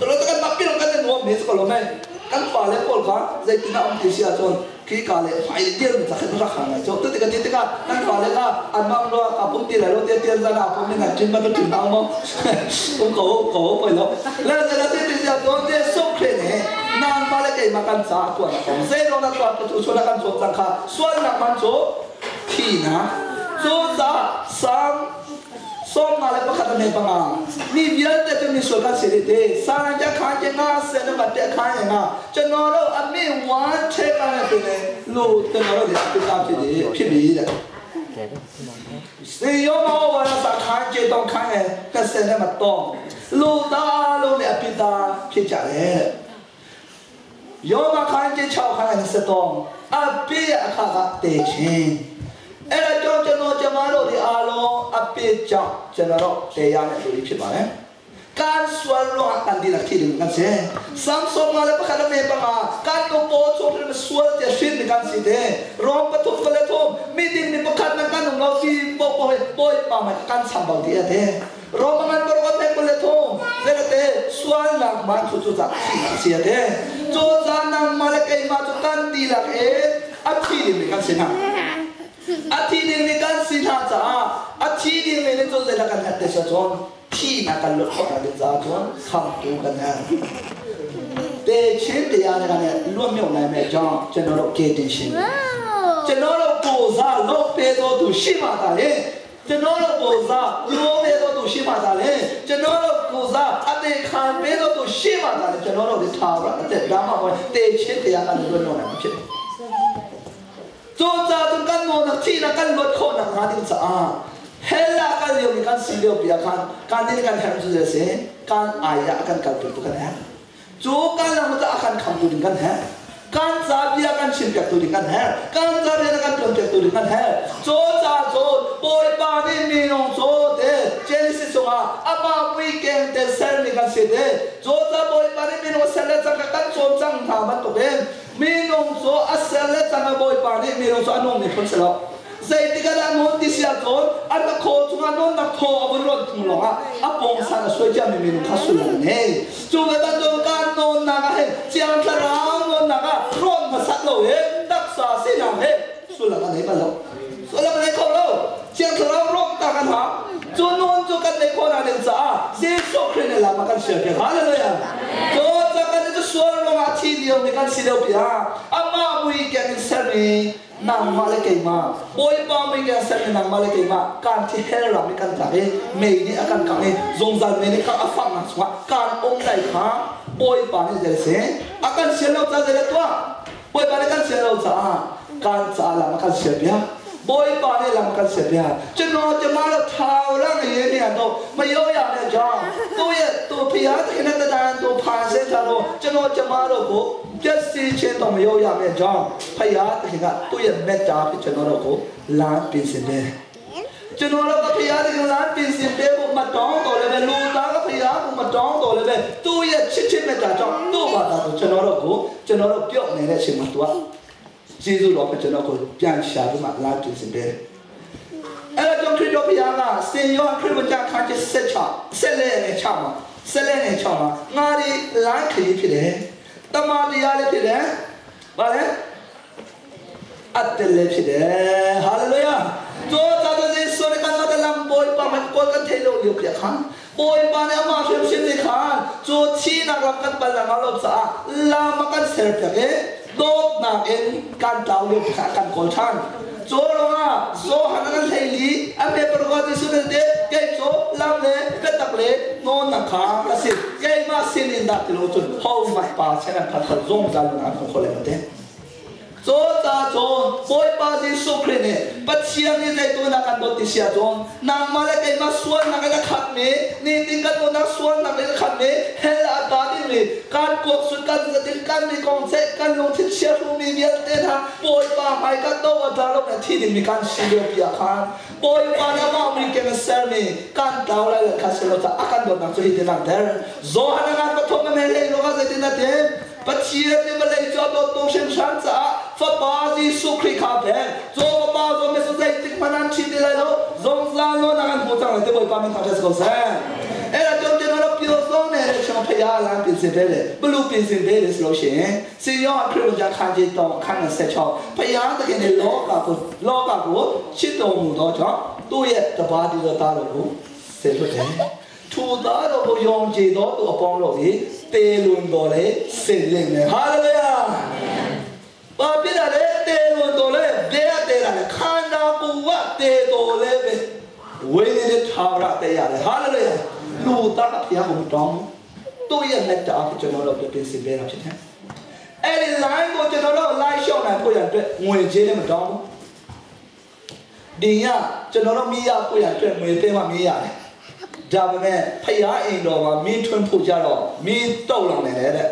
Cu lo kan mah pilong kan i nuam mi cu ko lo mei. Kan fale pawl kha zeitin a um ti si ahcun khi ka le hmai le dir mi cakhet rak hang lai cu tu tikah ti tikah kan fale kha an mang lo ka pum ti lai lo te tian zan a pum ni nan chin ma tu chin nang mo um ko ko poi lo le le la ti ti sia to te sok khe ne nang pa le kei ma kan cha tuan kong ze lo na tuan tu chu na kan chom chang kha sual nak man chu thi na chu za sang 31 အမေပငါမိvialte တဲ့မိဆိုကစီတဲ့စာရကြခါကျငါဆယ်နမတဲ့ခါငါကျွန်တော်တို့အမေဝမ်းထဲကလည်းပြင်တယ်လို့ကျွန်တော်တို့လည်းအပြစ်ဖြစ်တယ်ဖြစ်ပြီတဲ့စေယောမောဝါစာခါကျတော့ခါငယ်ကဆယ်နမတော့လူသားလုံးနဲ့အပြစ်သားဖြစ်ကြတယ်ယောမခန်းကျ6ခန်းနဲ့73အပြည့်အခါကတည်ခြင်းအဲ့ဒါကြောင့်ကျွန်တော်ကျမတို့ဒီအားလုံးအပြစ်ကြောင့်ကျွန်တော်တို့တရားနဲ့လူတွေဖြစ်ပါတယ်။ကန်ဆွဲလောကန်ဒီလာခိဒီကန်စေဆမ်ဆောမာလေပခလမေပမာကန်နိုပေါ်ချိုဖရမဆွဲတဲ့ရှင်ကန်စီတဲ့ရောပတုဖလေထုမီဒီနိပခတ်နကန်နောစီပိုပိုပိုပါမကန်ဆမ်ဘောဒီတဲ့ရောမန်ဘရောတဲ့ပလေထုဇေတဲ့ဆွဲလာမန်ချူချူဇာစီတဲ့ဇိုဇာနမ်မလကေမာချကန်ဒီလာအေအချီဒီကန်စီနာအထီဒီနေကန်စီနာချာအထီဒီနေလေဇိုဇေလာကန်တဲ့ဆောချွန်ထီနာကန်လို့ခေါ်တယ်ဇာချွန်ခမ်တူကန်ဟာတေချင်းတရားတွေကလည်းလွတ်မြောက်နိုင်မဲ့အကြောင်းကျွန်တော်တို့ကယ်တင်ရှင်ကျွန်တော်တို့ကိုစားလို့ပေးတော်သူရှိမှသာလေကျွန်တော်တို့ကိုစားရိုးပေးတော်သူရှိမှသာလေကျွန်တော်တို့ကိုစားအသေးခံပေးတော်သူရှိမှသာလေကျွန်တော်တို့ဒီထာဝရအသက်ဒါမှမဟုတ်တေချင်းတရားကလည်းလွတ်မြောက်နိုင်မှာဖြစ်တယ်做在就干我那天那干落可能哪点子啊？黑啦干有你干死了别看，干你干什么这些？干哎呀干干不干哈？做干了么子啊干看不灵干哈？干啥比啊干亲别都灵干哈？干啥比那干准别都灵干哈？做啥做？不把你面容做的，真是说啊，阿妈为见的生你干谁的？做啥不把你面容生了这个干做脏他们都变。မင်းတို့ဆိုအဆလက်တမဘိုပါနေမင်းတို့ဆိုအနုံနေဖွင့်စလောဇေတိကလာမွန်တိစီယာတော့အနခေါ်ချငါနုံနခေါ်အဘရွန်ထုံလောအပုံဆာဆွေကြမင်းတို့ခဆူလာနေကျုံဘန်တော့ကန်နောနာကဟဲကျန်ထရာနောနာကရွန်မဆတ်လို့ဟဲတက်ဆာစီနာဟဲဆူလာကနေပါလောဆူလာနေခေါ်လောကျန်ထရာရောတာကန်ဟာကျုံနွန်ကျကန်နေခေါ်လာတဲ့စာဂျေဆုခရစ်လာမကန်ရှေကေဟာလေလုယာကျိုးစကန်တဲ့ဆွေလောအချီလျောနေကန်စီလျောပြအမမွေကန်ဆယ်မီနမ်မလေးကေမာဘိုးပါမီကန်ဆယ်မီနမ်မလေးကေမာကန်တီဟဲရာမီကန်တာဟေမေနီအကန်ကန်နေဇုံဇန်မေနီခအဖန်နာဆွာကန်အုံလိုက်ခါဘိုးပါနေကြစေအကန်ရှေလောချာကြလေတော့ဘိုးပါနေကန်ရှေလောချာကန်ချာလာမကန်ရှေပြဘိုးပါနေလာမကန်ရှေပြကျွန်တော်ကျမတို့ထာဝရငရေနေတော့မရောရတဲ့ကြောင့်သူ့ရဲ့သူဖျားတဲ့တဲ့တန်သူဖန်ဆင်းတာတော့ကျွန်တော်ကျမတို့ကိုပြည့်စည်ခြင်းတော့မရောရမယ့်ကြောင့်ဖျားတဲ့ကသူ့ရဲ့မေတ္တာဖြစ်ကျွန်တော်တို့ကိုလမ်းပြင်ဆင်တယ်ကျွန်တော်တို့ကဖျားတဲ့လမ်းပြင်ဆင်ပေးဖို့မတောင်းတော်လည်းပဲလူသားကဖျားကိုမတောင်းတော်လည်းပဲသူ့ရဲ့ချစ်ချင်းမေတ္တာကြောင့်သူ့ဘာသာကိုကျွန်တော်တို့ကိုကျွန်တော်တို့ပြော့နေတဲ့အချိန်မှာသူကယေရှုတော်ကကျွန်တော်ကိုပြန်ရှာပြီးမှလမ်းပြင်ဆင်ပေးအဲ့ဒါကြောင့်ခရစ်တော်ဘုရားကစင်ယောခရစ်တော်ခါကျဆက်ချဆက်လဲနဲ့ချမှာဆက်လဲနဲ့ချမှာငါဒီလမ်းခရီးဖြစ်တယ်တမန်တရားလည်းဖြစ်တယ်ဘာလဲအတလည်းဖြစ်တယ်ဟာလေလုယာဇောတာတဲ့ဆိုရကန်မတလမ်ဘိုးပါမကောကန်ထေလို့လျောပြခါဘိုးပါနေအမရှင်ရှင်နေခါဇောချီနာကကန်ပလငါလို့စာလာမကန်ဆယ်ပြကေဒေါနာအင်ကန်တောင်းလျောပြကန်ကောချန်ဇောရောဇောဟနန်ထေလီအမေပရောဒီဆုတဲ့ကဲဇောလမ်လေကတက်လေနောနခါကစီကဲမစင်င်ဒါတလို့ဟောမပါချင်ဖတ်ဇုံဇာလနာခေါ်လေတဲ့ဇောတာဇောဘိုးပါဒီဆုခရနေပချီယနေဇေတုနာကန်ဒိုတိစီယာဇောနာမလကေမဆွာနာကခတ်မေနေတင်ကနောနာဆွာနာကခတ်မေဟဲလာတာဒီမေ mi kan kuak sut kan zatin kan mi kong che kan lungthin chiahru mi vialte hna Bawipa hmai ka to a tla lo na thi ding mi kan si lio pi ah khan Bawipa nih amah mui keng a sermi kan tlau lai le kha si lo caah a kan dawtnak cu hi tin langhter. Johan a ngan pathum a meh hlei lo kha zeitin a ti? Pathian nih vawlei cu a dawt tuk hringhran caah Fapa Jesuh Khrih kha a pek. Cu Fapa zong hi cu zeitik hmanh an ṭhi ti lai lo, zungzal nawn ah kan hmu cang lai ti Bawipa min thangṭhat si ko seh. Ela jon tin ro pio zong ne le chang phaya lan pin sin ve le bulu pin sin ve le slo she စီယောခရစ်တော်ခန်းကြီးတော့ခန်းနဲ့16ဖယားတခင်နဲ့လောကကိုလောကကိုချစ်တော်မူသောကြောင့်သူ့ရဲ့တပါးတည်းသောသားတော်ကိုဆေလွတ်တယ်ထိုသားတော်ကိုယုံကြည်သောသူအပေါင်းတို့သည်တေလွန်တော်လေစေလိမ့်မယ်ဟာလေလုယာဘာဖြစ်တာလဲတေလွန်တော်လေဘယ်ကတေတာလဲခန္ဓာကိုယ်ကတေတော်လဲပဲဝိညာဉ်ထာဝရတေရတယ်ဟာလေလုယာလူသားကဖျားကိုမတောင်းသူ့ရဲ့လက်တာကိုကျွန်တော်တို့ပြင်ဆင်ပေးတာဖြစ်တယ်အဲ့ဒီ line ကိုကျွန်တော်တို့ line ရှော့နိုင်ဖို့ရအတွက်ငွေကြေးလည်းမတောင်းဘူးဒီညကျွန်တော်တို့မိရဖို့ရအတွက်ငွေပေးမှမိရတယ်ဒါပေမဲ့ဖယားအိမ်တော်မှာမင်းထွန်းဖို့ကြတော့မင်းတုတ်လောင်နေတယ်တဲ့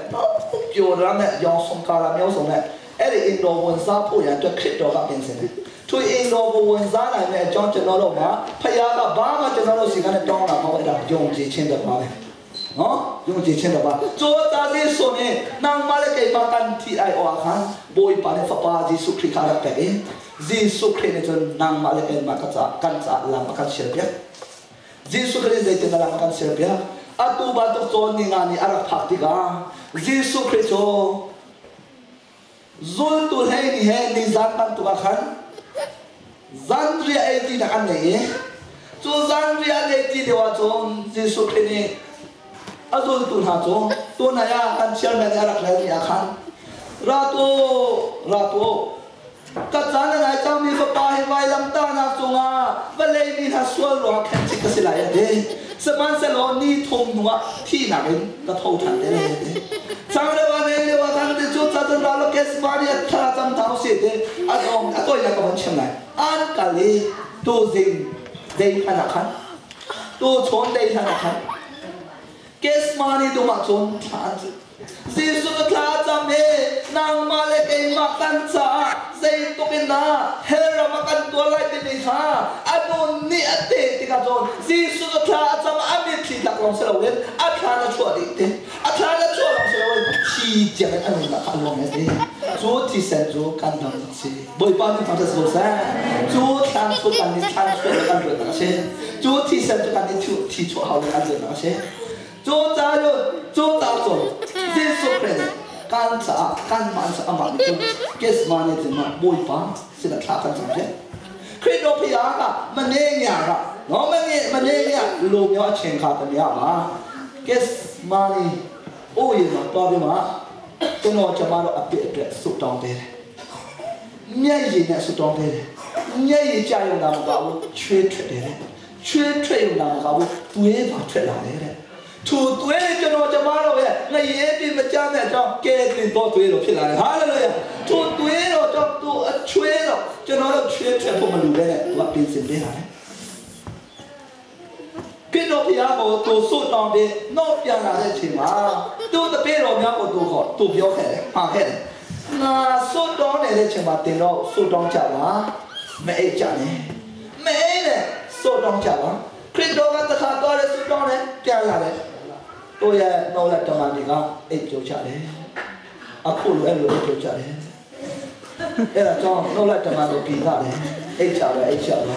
ပျော်ရတဲ့ရောင်ဆောင်ကာလာမျိုးစုံနဲ့အဲ့ဒီအိမ်တော်ဝင်စားဖို့ရအတွက်ခရစ်တော်ကပြင်ဆင်တယ်သူအိမ်တော်ကိုဝင်စားနိုင်တဲ့အကြောင်းကျွန်တော်တို့မှာဖယားကဘာမှကျွန်တော်တို့စီကနေတောင်းတာမဟုတ်အဲ့ဒါယုံကြည်ခြင်းတပါပဲနော်ယုံကြည်ခြင်းတပါဇောတာလေးဆိုနေနန်မလေးကေပါကန်တီအိုင်အောခန်ဘိုင်ပါနေဖပါဂျေစုခရစ်ခါရတဲ့ဂျေစုခရစ်နေကျွန်နန်မလေးကေမကချာကန်ချာလာမကန်ရှေပြ Jesuh Khrih zeitin a lam kan serpiak atu bantuk cawn ni nga ni a rak phak tikah Jesuh Khrih cu zultu hlei ni he nizan bantuk ah khan zanriah ei ti nak an nei i cu zanriah an ei ti lio ah cun Jesuh Khrih nih a zultu hna cu tunai ah kan chairman nih a rak rel mi ah khan ra tu ra tu ka caan a nai cangmi fapa hi vailamtahnak cungah vawlei mi hna sual ruangah khenchik ka si lai a ti. Sihmanhsehlaw ni thum hnuah thihnak in ka tho ṭhan te lai a ti. Changreu a nei lio ah khan ti cu cacun ra law Gethsemane ah thla cam hna usih ti a dong a tawinak ka von chim lai. An kal i tuzing dei hlan ah khan tu chawn dei hlan ah khan Gethsemane dum ah cun thla an cu. Jesuh thla cam hi nangmah le keimah kan caah zeitluk in dah hell ram ah kan tuar lai timi kha a nun nih a te tikah cun Jesuh thla a cam a mitthli tlak lawng si loin a thlan a chuah dih ti a thlan a chuah lawng si loin thi tiang in a nunnak kha a luang ti cu thisen cu kan dam si Bawipa min thangṭhat si ko seh cu thlan chuah kan nih thlan chuah kan ruatnak a si cu thisen cu kan nih thi chuah hau kan ruatnak a si Cu ca cu ca cu Jesuh Khrih nih kan caah kanmah cu amah nih cun Gethsemane cun Bawipa sinah thla kan cam piak. Khrih do phi ah ka mane nya ra no mane mane nya lu myo a chen kha ta mya ma Gethsemane o yin ma pa bi ma tuno chama ro ape pe su tong te မျက်ရည်နဲ့ဆူတောင်းပေးတယ်။မျက်ရည်ကြာရုံသာမကဘူးချွေးထွက်တယ်တဲ့။ချွေးထွက်ရုံသာမကဘူးသွေးပါထွက်လာတယ်တဲ့။ထိုသွေးကျွန်တော်ကျမတို့ရဲ့ငရေပြမကြတဲ့အကြောင်းကဲတင်တော့သွေးတော်ဖြစ်လာတယ်။ဟာလေလုယာ။ထိုသွေးတော်ကြောင့်သူအချွေးတော်ကျွန်တော်တို့ချွေးထွက်ဖို့မလိုပဲနဲ့သူကပြင်ဆင်ပေးတာလေ။ကိတော်ဖျားကိုသူဆုတောင်းပြီးနောက်ပြန်လာတဲ့အချိန်မှာသူတပည့်တော်များကိုသူခေါ်သူပြောခဲ့တယ်မှာခဲ့တယ်ငါဆုတောင်းနေတဲ့ချိန်မှာတင်တော့ဆုတောင်းကြပါမအိတ်ကြနဲ့မအိတ်နဲ့ဆုတောင်းကြပါခရစ်တော်ကတခါတော်တယ်ဆုတောင်းတယ်ပြန်လာတယ်တို့ရဲ့နှုတ်လက်တမန်တွေကအိတ်ပြုတ်ကြတယ်အခုလိုအဲ့လိုအိတ်ပြုတ်ကြတယ်အဲ့ဒါကြောင့်နှုတ်လက်တမန်တို့ပြီးလာတယ်အိတ်ချပဲအိတ်ချပဲ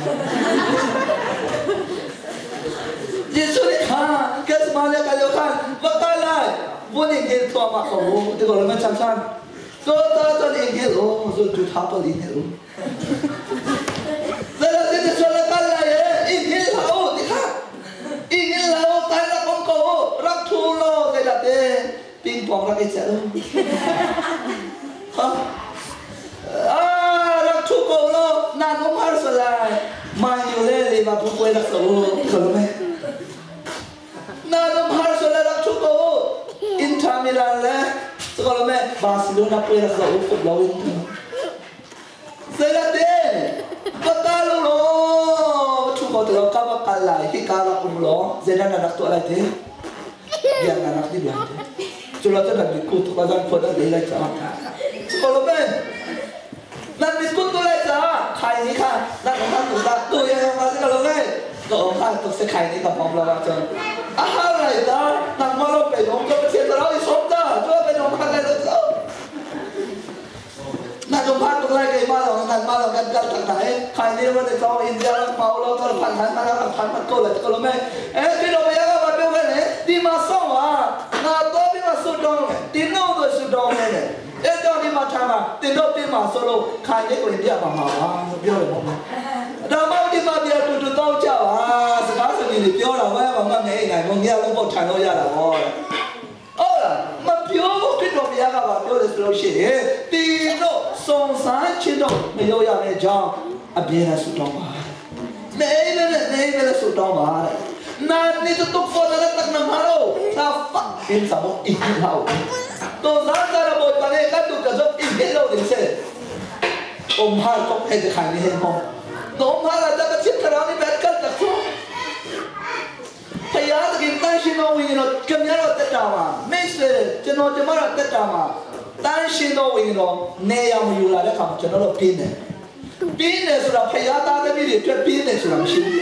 ယေရှုခါကက်စမာလေကယောခန်ဝကလာဘုန်ငေတော်မှာဟိုဒီကလည်းမချမ်းချမ်း 做到这里给我，做就差不离了。来来，这里说了干了耶，一天老，你看，一天老，干了广告，让土了，在那边，乒乓那个走。好，啊，让土狗了，那侬怕出来，买牛奶你嘛不会那手，可能没。那侬怕出来让土狗，因他们来嘞。စကလမဲဘာစီလိုနာပွေရဆောဖုတ်လောင်းစေလာတဲ့ပတာလိုလောသူကတလောကဘကလာဟိကာလာဥလောဇေဒနာနတ်တူလိုက်တဲ့ပြန်နာနတ်ဒီလိုက်တဲ့ Cu lo cu nan mit ku tuk la zan khua nan lei lai caah. Cu ko lo men. Nan mit ku tu lai caah khai ni kha nan han tu ta tu ya ma si ko lo men. Ko kha tuk se khai ni ka pom lo ma chon. A har lai ta nang ma lo pe dong ko pathian ta i som ta chu pe dong han lai lo. 那种怕读来给马龙，那马龙跟跟跟台，看你我的走，人家跑了，他盘盘他那盘盘过来过了没？哎，对了，不要个把表给你，你马上啊，那多比马苏东，你弄个苏东的呢？哎，叫你马他嘛，你弄比马苏喽，看你个人家嘛嘛啊，表了嘛。ဒါမှဒီမှာပြတူတူတောက်ကြပါစကားစနေပြောတာပဲဘာမှမနေနိုင်ဘူးငါလုံးပေါ့ထိုင်လို့ရတာပေါ့ဟုတ်လားမပြောဘူးခရစ်တော်ဘုရားကပါပြောတယ်ဆိုလို့ရှိရင်တီတို့စုံစမ်းခြင်းတို့မရောက်ရမယ့်ကြောင်းအပြင်းနဲ့ဆုတောင်းပါနေနေနေနေဆုတောင်းပါတဲ့နာနေတော့ခေါ်တဲ့တက်နမရောသာဖတ်အင်းစမောအင်းဟောတော့ဇာတာဘောတနေကတုကဇောအင်းဟေလို့ဒီစေအုံဟာတော့အဲ့ဒီခိုင်နေဟောတော့ဟာလာတကချစ်ထရာနိဘက်ကတ်တခုဖယားတကင်တန်ရှင်တော်ဝိညာဉ်တော်ကြမြတော့တက်တာမှာမိတ်ဆွေကျွန်တော်ကျမတော့တက်တာမှာတန်ရှင်တော်ဝိညာဉ်တော်နေရမယူလာတဲ့ခါမှာကျွန်တော်တို့ပြင်းတယ်ပြင်းတယ်ဆိုတာဖယားသားသမီးတွေအတွက်ပြင်းတယ်ဆိုတာမရှိဘူး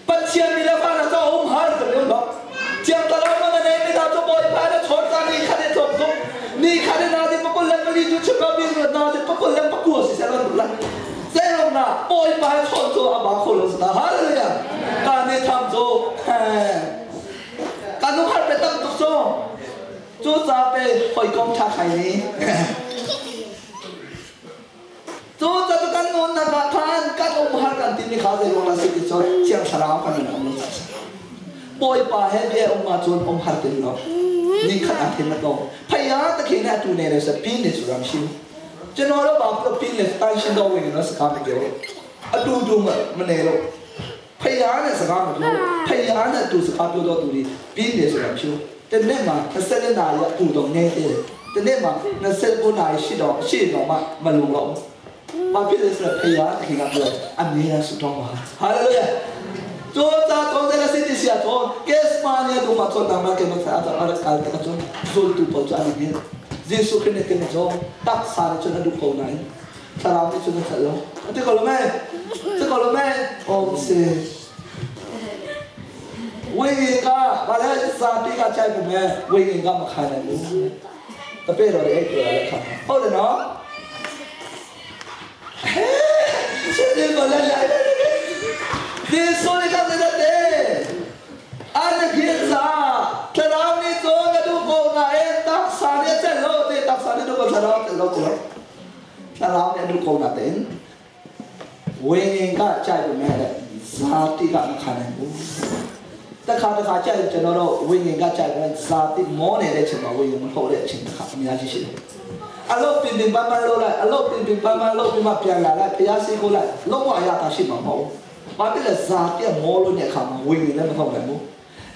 ပချင်မီလာဖာနာတော့ဟမ်ဟာတယ်လို့ကျန်တော်မနေနေတော့ဘောပါတဲ့ချောတာနေခတဲ့တော့နေခတဲ့နာဒီပပလမ်လီကျချကဘီနာဒီပပလမ်ပကူစီဆလာလာเซลนาปอยไปชนโจอาบาโคลสตาฮาเลลูยาการนี้ทำโจการนุ่งหัดไปตั้งตุกโซจูจ้าไปหอยกองชาไข่นี้จูจ้าตุกันนุ่นนะทานกันองค์หัดกันที่มีข้าวใจลงละสิกิจเชียงสราวกันนะองค์ปอยไปให้เบี้ยองค์มาจนองค์หัดเป็นเนาะนี่ขัดอาเทนละตองพยาตะเคียนเนี่ยตูเนเรสปีนเนี่ยสุรามชิวကျွန်တော်တို့ဘာလို့ပြင်းလဲတန်ရှင်တော်ဝင်နော်စကားမပြောအတူတူမနေလို့ဖယားနဲ့စကားမပြောဖယားနဲ့တူစကားပြောတော့သူတွေပြင်းတယ်ဆိုတာမရှိဘူးတနေ့မှာ20နာရီအပူတော့နေတယ်တနေ့မှာ29နာရီရှိတော့ရှေ့တော့မှမလုံတော့ဘာဖြစ်လဲဆိုတော့ဖယားခင်ကပြောအမြဲတမ်းဆုတောင်းပါဟာလေလုယာ做咋做这个身体下做，给什么呢？都嘛做，那么给么啥子？阿拉搞这个做，做都不做里面。耶稣ခရစ်နဲ့ကြောတက်စားတဲ့ကျွန်တော်တို့ပုံနိုင်ဆရာမကျွန်တော်ဆက်လို့တဲ့ကလမဲတဲ့ကလမဲအောင်စေဝိညာဉ်ကဘာလဲစာတိကချိုက်ပြီမဲ့ဝိညာဉ်ကမခံနိုင်ဘူးတပည့်တော်တွေအဲ့ပြောရတဲ့ခါဟုတ်တယ်နော်ဟဲရှင်ဒီကလည်းလိုက်ဒီဆိုရကတဲ့အာနခိစာတရာမီသောကဒုကိုနာအဲတက်စားရတဲ့လို့တဲ့တက်စားတဲ့တို့ကတရာတဲ့လို့တဲ့တရာမီဒုကိုနာတဲ့ဝိညာဉ်ကကြိုက်ပြီမဲ့ဇာတိကမခံနိုင်ဘူးတခါတခါကြိုက်ကျွန်တော်တို့ဝိညာဉ်ကကြိုက်တယ်ဇာတိမောနေတဲ့ချိန်မှာဝိညာဉ်မဟုတ်တဲ့အချိန်တစ်ခါအများကြီးရှိတယ်အလုပ်ပင်ပင်ပန်းပန်းလုပ်လိုက်အလုပ်ပင်ပင်ပန်းပန်းလုပ်ပြီးမှပြန်လာလိုက်ဖျားစီကိုလိုက်လုံးဝအရသာရှိမှာမဟုတ်ဘူးဘာဖြစ်လဲဇာတိမောလို့တဲ့အခါမှာဝိညာဉ်လည်းမဟုတ်နိုင်ဘူး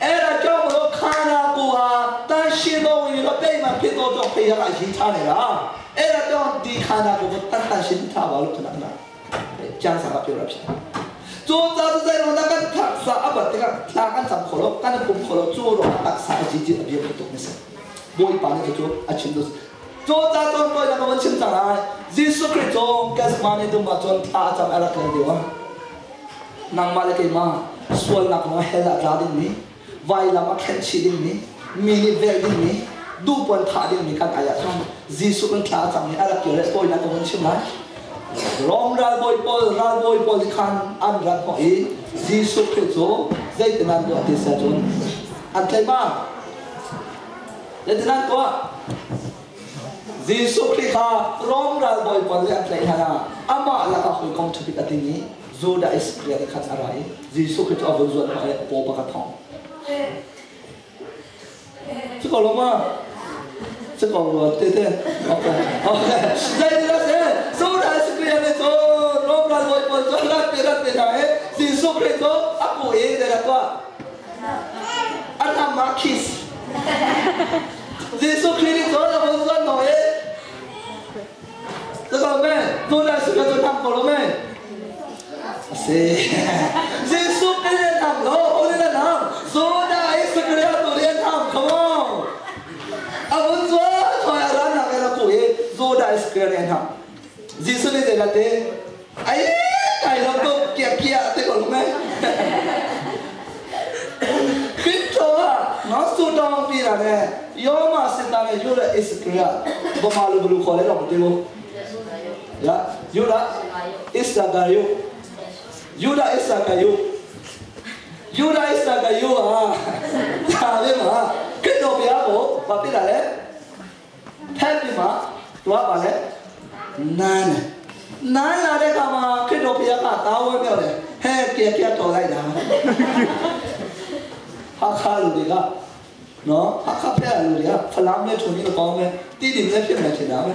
အဲ့ဒါကြောင့်မလို့ခန္ဓာကိုယ်ဟာတန်ရှင်တော်ဝိညာဉ်တော်တိတ်မှဖြစ်တော့ကြောင့်ဖျားကရင်ထားနေတာအဲ့ဒါကြောင့်ဒီခန္ဓာကိုယ်ကိုတန်တန်ရှင်ထားပါလို့ခဏခဏကျမ်းစာကပြောရဖြစ်做啥子在弄那个塔啥啊不，这个那个怎可了？干的不可了，做了塔啥几几别不懂的事。我一般的就做啊，全都是做啥做做那个我清楚啊。耶稣基督该是嘛呢？都嘛做塔怎阿拉可的哇？那嘛嘞给嘛，说那个黑了拉的你，外那么看起的你，米尼वेल的你，都不塔的你看哎呀，耶稣跟塔怎阿拉叫来做那个我清来。Rom ral boy pol ral boy pol khan an ran ho i Jesu Christ zai tenan do ati sa chun an tlai ma zai tenan ko Jesu Christ kha rom ral boy pol le an tlai hana ama la ka hoi kong thapit ati ni Juda Iscariot khan arai Jesu Christ avun zuan ha po pa ka thong 这个了吗？这个我对对，OK OK，在这个谁，苏达斯克里的做，罗布拉多波做拉别拉别来，是苏克里做阿古耶的那个，阿他马基斯，是苏克里做那不做诺耶，这个咩？苏达斯克做他们了咩？是，是苏克里他们，我的他，苏达斯克里做连他们，Come on。Iskariot nih an hak. Jesuh nih zeidah ti? Ai kai lo tuk kia kia te ko lu mai. Kritto ah no su dong pi la ne yoma sita ne Judah Iskariot bama lu bulu khole lo ti bu. Ya, Judah Iskariot. Judah Iskariot. Judah Iskariot ah. Ta le ma Kritto bia ko ba pi la le ဖက်ပြီးမှတွားပါလေ နန်းတယ် နန်းလာတဲ့အခါမှာ ခရစ်တော်ဘုရားကတာဝဲပြောတယ် ဟဲ့ ကြက်ကြက်တော်လိုက်တာ ဟာခါလူတွေကနော် ဟာခါဖက်လူတွေက ဖလားမဲထုံနေတော့ကောင်းမယ် တိတိနဲ့ဖြစ်မယ်ထင်တာပဲ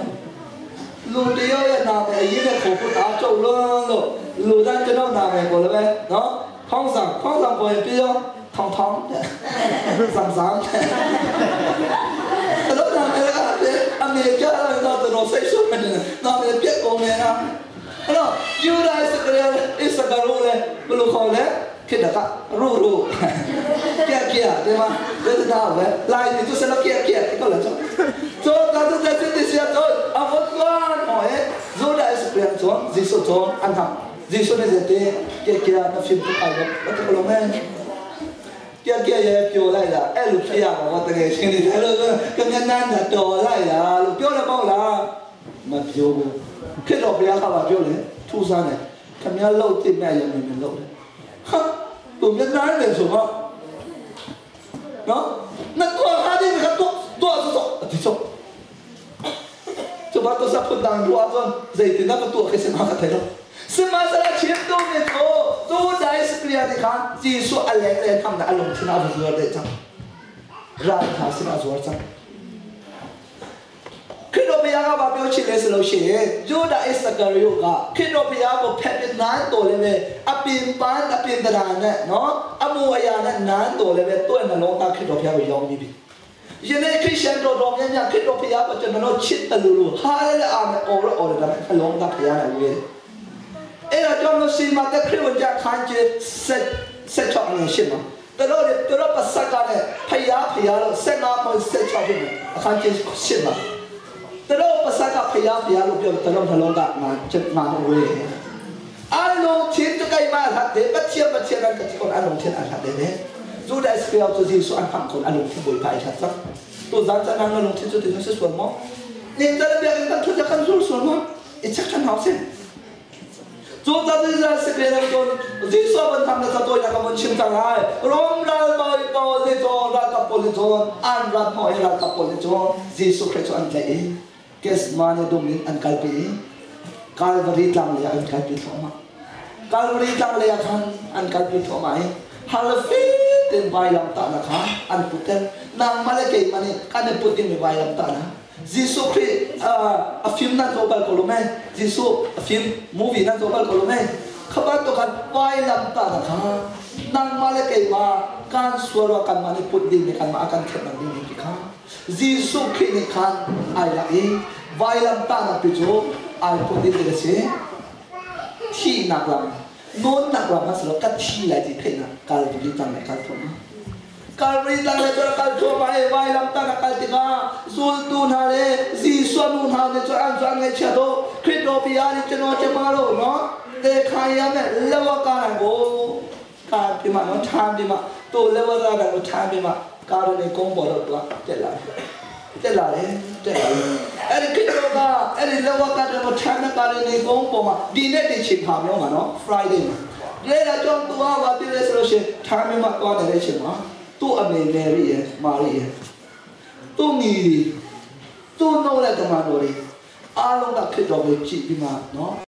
။ လူတယောက်ရဲ့နာမည်အရေးနဲ့ခေါ်ဖို့တာကြုံလုံးလို့ လူသားကျွန်တော်နာမည်ကိုလည်းပဲနော် ခေါင်းဆောင်ခေါင်းဆောင်ပေါ်ရင်ပြော ထောင်းထောင်းတဲ့ ဆမ်ဆမ်တဲ့တော့ နာမည်ကအမေကြားတော့ တော်စိတ်ဆိုးနေတယ် နာမည်ပြက်ကုန်နေတာ။ အဲ့တော့ ယူဒာစကရအစ္စကရိုလည်း ဘယ်လိုခေါ်လဲ ခိတကရူရူ ကြက်ကြက်ဒီမှာလက်တော့ပဲလိုက်နေသူစလကြက်ကြက်ဒီကလာချောဆိုတော့ တဲ့တဲ့စီတော့အဝတ်ကွာဟောဟဲဇိုဒါစကရဇွန်ဇီဆိုဇွန်အန်ဟာဇီဆိုနေတဲ့ကြက်ကြက်နဖင်ပိုင်တော့တကလုံးမဲ ကြက်ကြက်ရဲ့ပြောလိုက်တာ အဲ့လိုဖြစ်ရမှာပေါ့။ တကယ်ရှင်းနေတယ်လို့ ကမြနန်းတာတော်လိုက်တာလို့ပြောတယ်ပေါ့လား။ မပြောဘူး။ ခစ်တော်ဘုရားကပါပြောတယ် ထူးဆန်းတယ် ခမရလှုပ်တိမဲ့ရမယ်လှုပ်တယ် ဟာ သူမျက်နှာနဲ့ဆိုတော့နော် 那多哈的那个多多是说ဒီဆို就把多少不当多做谁的那个多还是哪个态度是马上来前多年头都在是这样的看技术阿来来他们的阿龙听那不是的张让他是那做张 ခရစ်တော်ဘုရားကဘာပြောချင်လဲဆိုလို့ရှိရင် ဂျိုဒါအစ္စကာရိယက ခရစ်တော်ဘုရားကိုဖက်ပြီးနန်းတော်လည်းပဲ အပင်ပန်းအပင်တရာနဲ့နော် အမူအရာနဲ့နန်းတော်လည်းပဲ သူ့နှလုံးသား ခရစ်တော်ဘုရားကိုရောင်းပြီးပြီ။ ယနေ့ခရစ်ယာန်တော်တော်များများ ခရစ်တော်ဘုရားကိုကျွန်တော်ချစ်တယ်လို့ ဟာလေအာမေအော်အော်တယ် ဒါပေမဲ့နှလုံးသားဘုရားနဲ့ဝေးတယ်။ အဲ့ဒါကြောင့်လို့ စီမာတဲ့ခရစ်ဝင်ကြခန်းကျဆက်ဆက်ချောင်းနေရှိမှာ တော်တော်တော်ပစကနဲ့ ဖယားဖယားလို့ 15.16ဖြစ်မယ် အခန်းကျရှင်းမှာ တော်ပစကဖယားဖယားလို့ပြော တော်နှလုံးသားငါချက်ငါတော့ဝေး အလုံးချင်းတကိုင်မှာဟာတဲ့ ပချေပချေကတိကွန် အလုံးချင်းအဟာတဲ့ဇူဒိုင်စပီယောသူစီဆူအန်ဖန်ကွန် အလုံးချင်းဘွေဖိုင်ချက်တူဇန်ချန်နလုံးချင်းတူဆဆွမောနေတရပြကန်တူကြကန်ဇူဆွမောအချက်ချန်ဟောက်စင် 做在这是别人说，你说问他们他做那个问清楚来，罗拉包包的做那个玻璃做，安拉包那个玻璃做，耶稣คริสต์อันใจเกสมาเนดุมินอันกัลปีกัลวรีตังเลยอันกัลปีทอมากัลวรีตังเลยคันอันกัลปีทอมาฮาลฟีเต็มใบลำตานะคะอันพุทธนางมาเลเกมันนี่กันพุทธิมีใบลำตานะ ยิสุคริอ่าฟิล์มนั่นตัวบัลกอลุเมยิสุฟิล์มมูวี่นั่นตัวบัลกอลุเมขบตัวกันใบลำตานะคะนางมาเลเกมาการสวรกันมาในพุทธิในกันมาอาการเข็ดนังดีนี่ค่ะยิสุครินี่คันไอละอีไวลำตานะปิจูไอพุทธิเดชที่นักลำโน้นนักลำมาสลับกันที่ไหลที่เพนะการดูจังเลยการทำการรีตังเลยตัวการทัวไปไวลำตานะการติกาสุลตูนาเลซีสวนุนาเลตัวอันตัวอันไงเชโตคริสโตปิอาริจโนเจมาโลเนาะเตคายาเมเลวการโกการพิมาเนาะทามพิมาตัวเลวการโกทามพิมาการในกงบอลตัวเจลาတက်လာတယ် တက်လာတယ်။ အဲ့ဒီခရစ်တော်က အဲ့ဒီလက်ဝကတဲ့ကိုထမ်းတဲ့ကာရနေကုန်းပေါ်မှာ ဒီနေ့ဒီချိန်ခါမျိုးမှာနော် Friday မှာလဲတာကြောင့် သူကဘာဖြစ်လဲဆိုလို့ရှိရင် ထားမျိုးမှာတွားနေတဲ့ချိန်မှာ သူ့အမေမေရိရဲ့မာရိရဲ့ သူ့ညီ သူ့နှုတ်တဲ့တမန်တော်တွေအားလုံးက ခရစ်တော်ကိုကြည့်ပြီးမှနော်။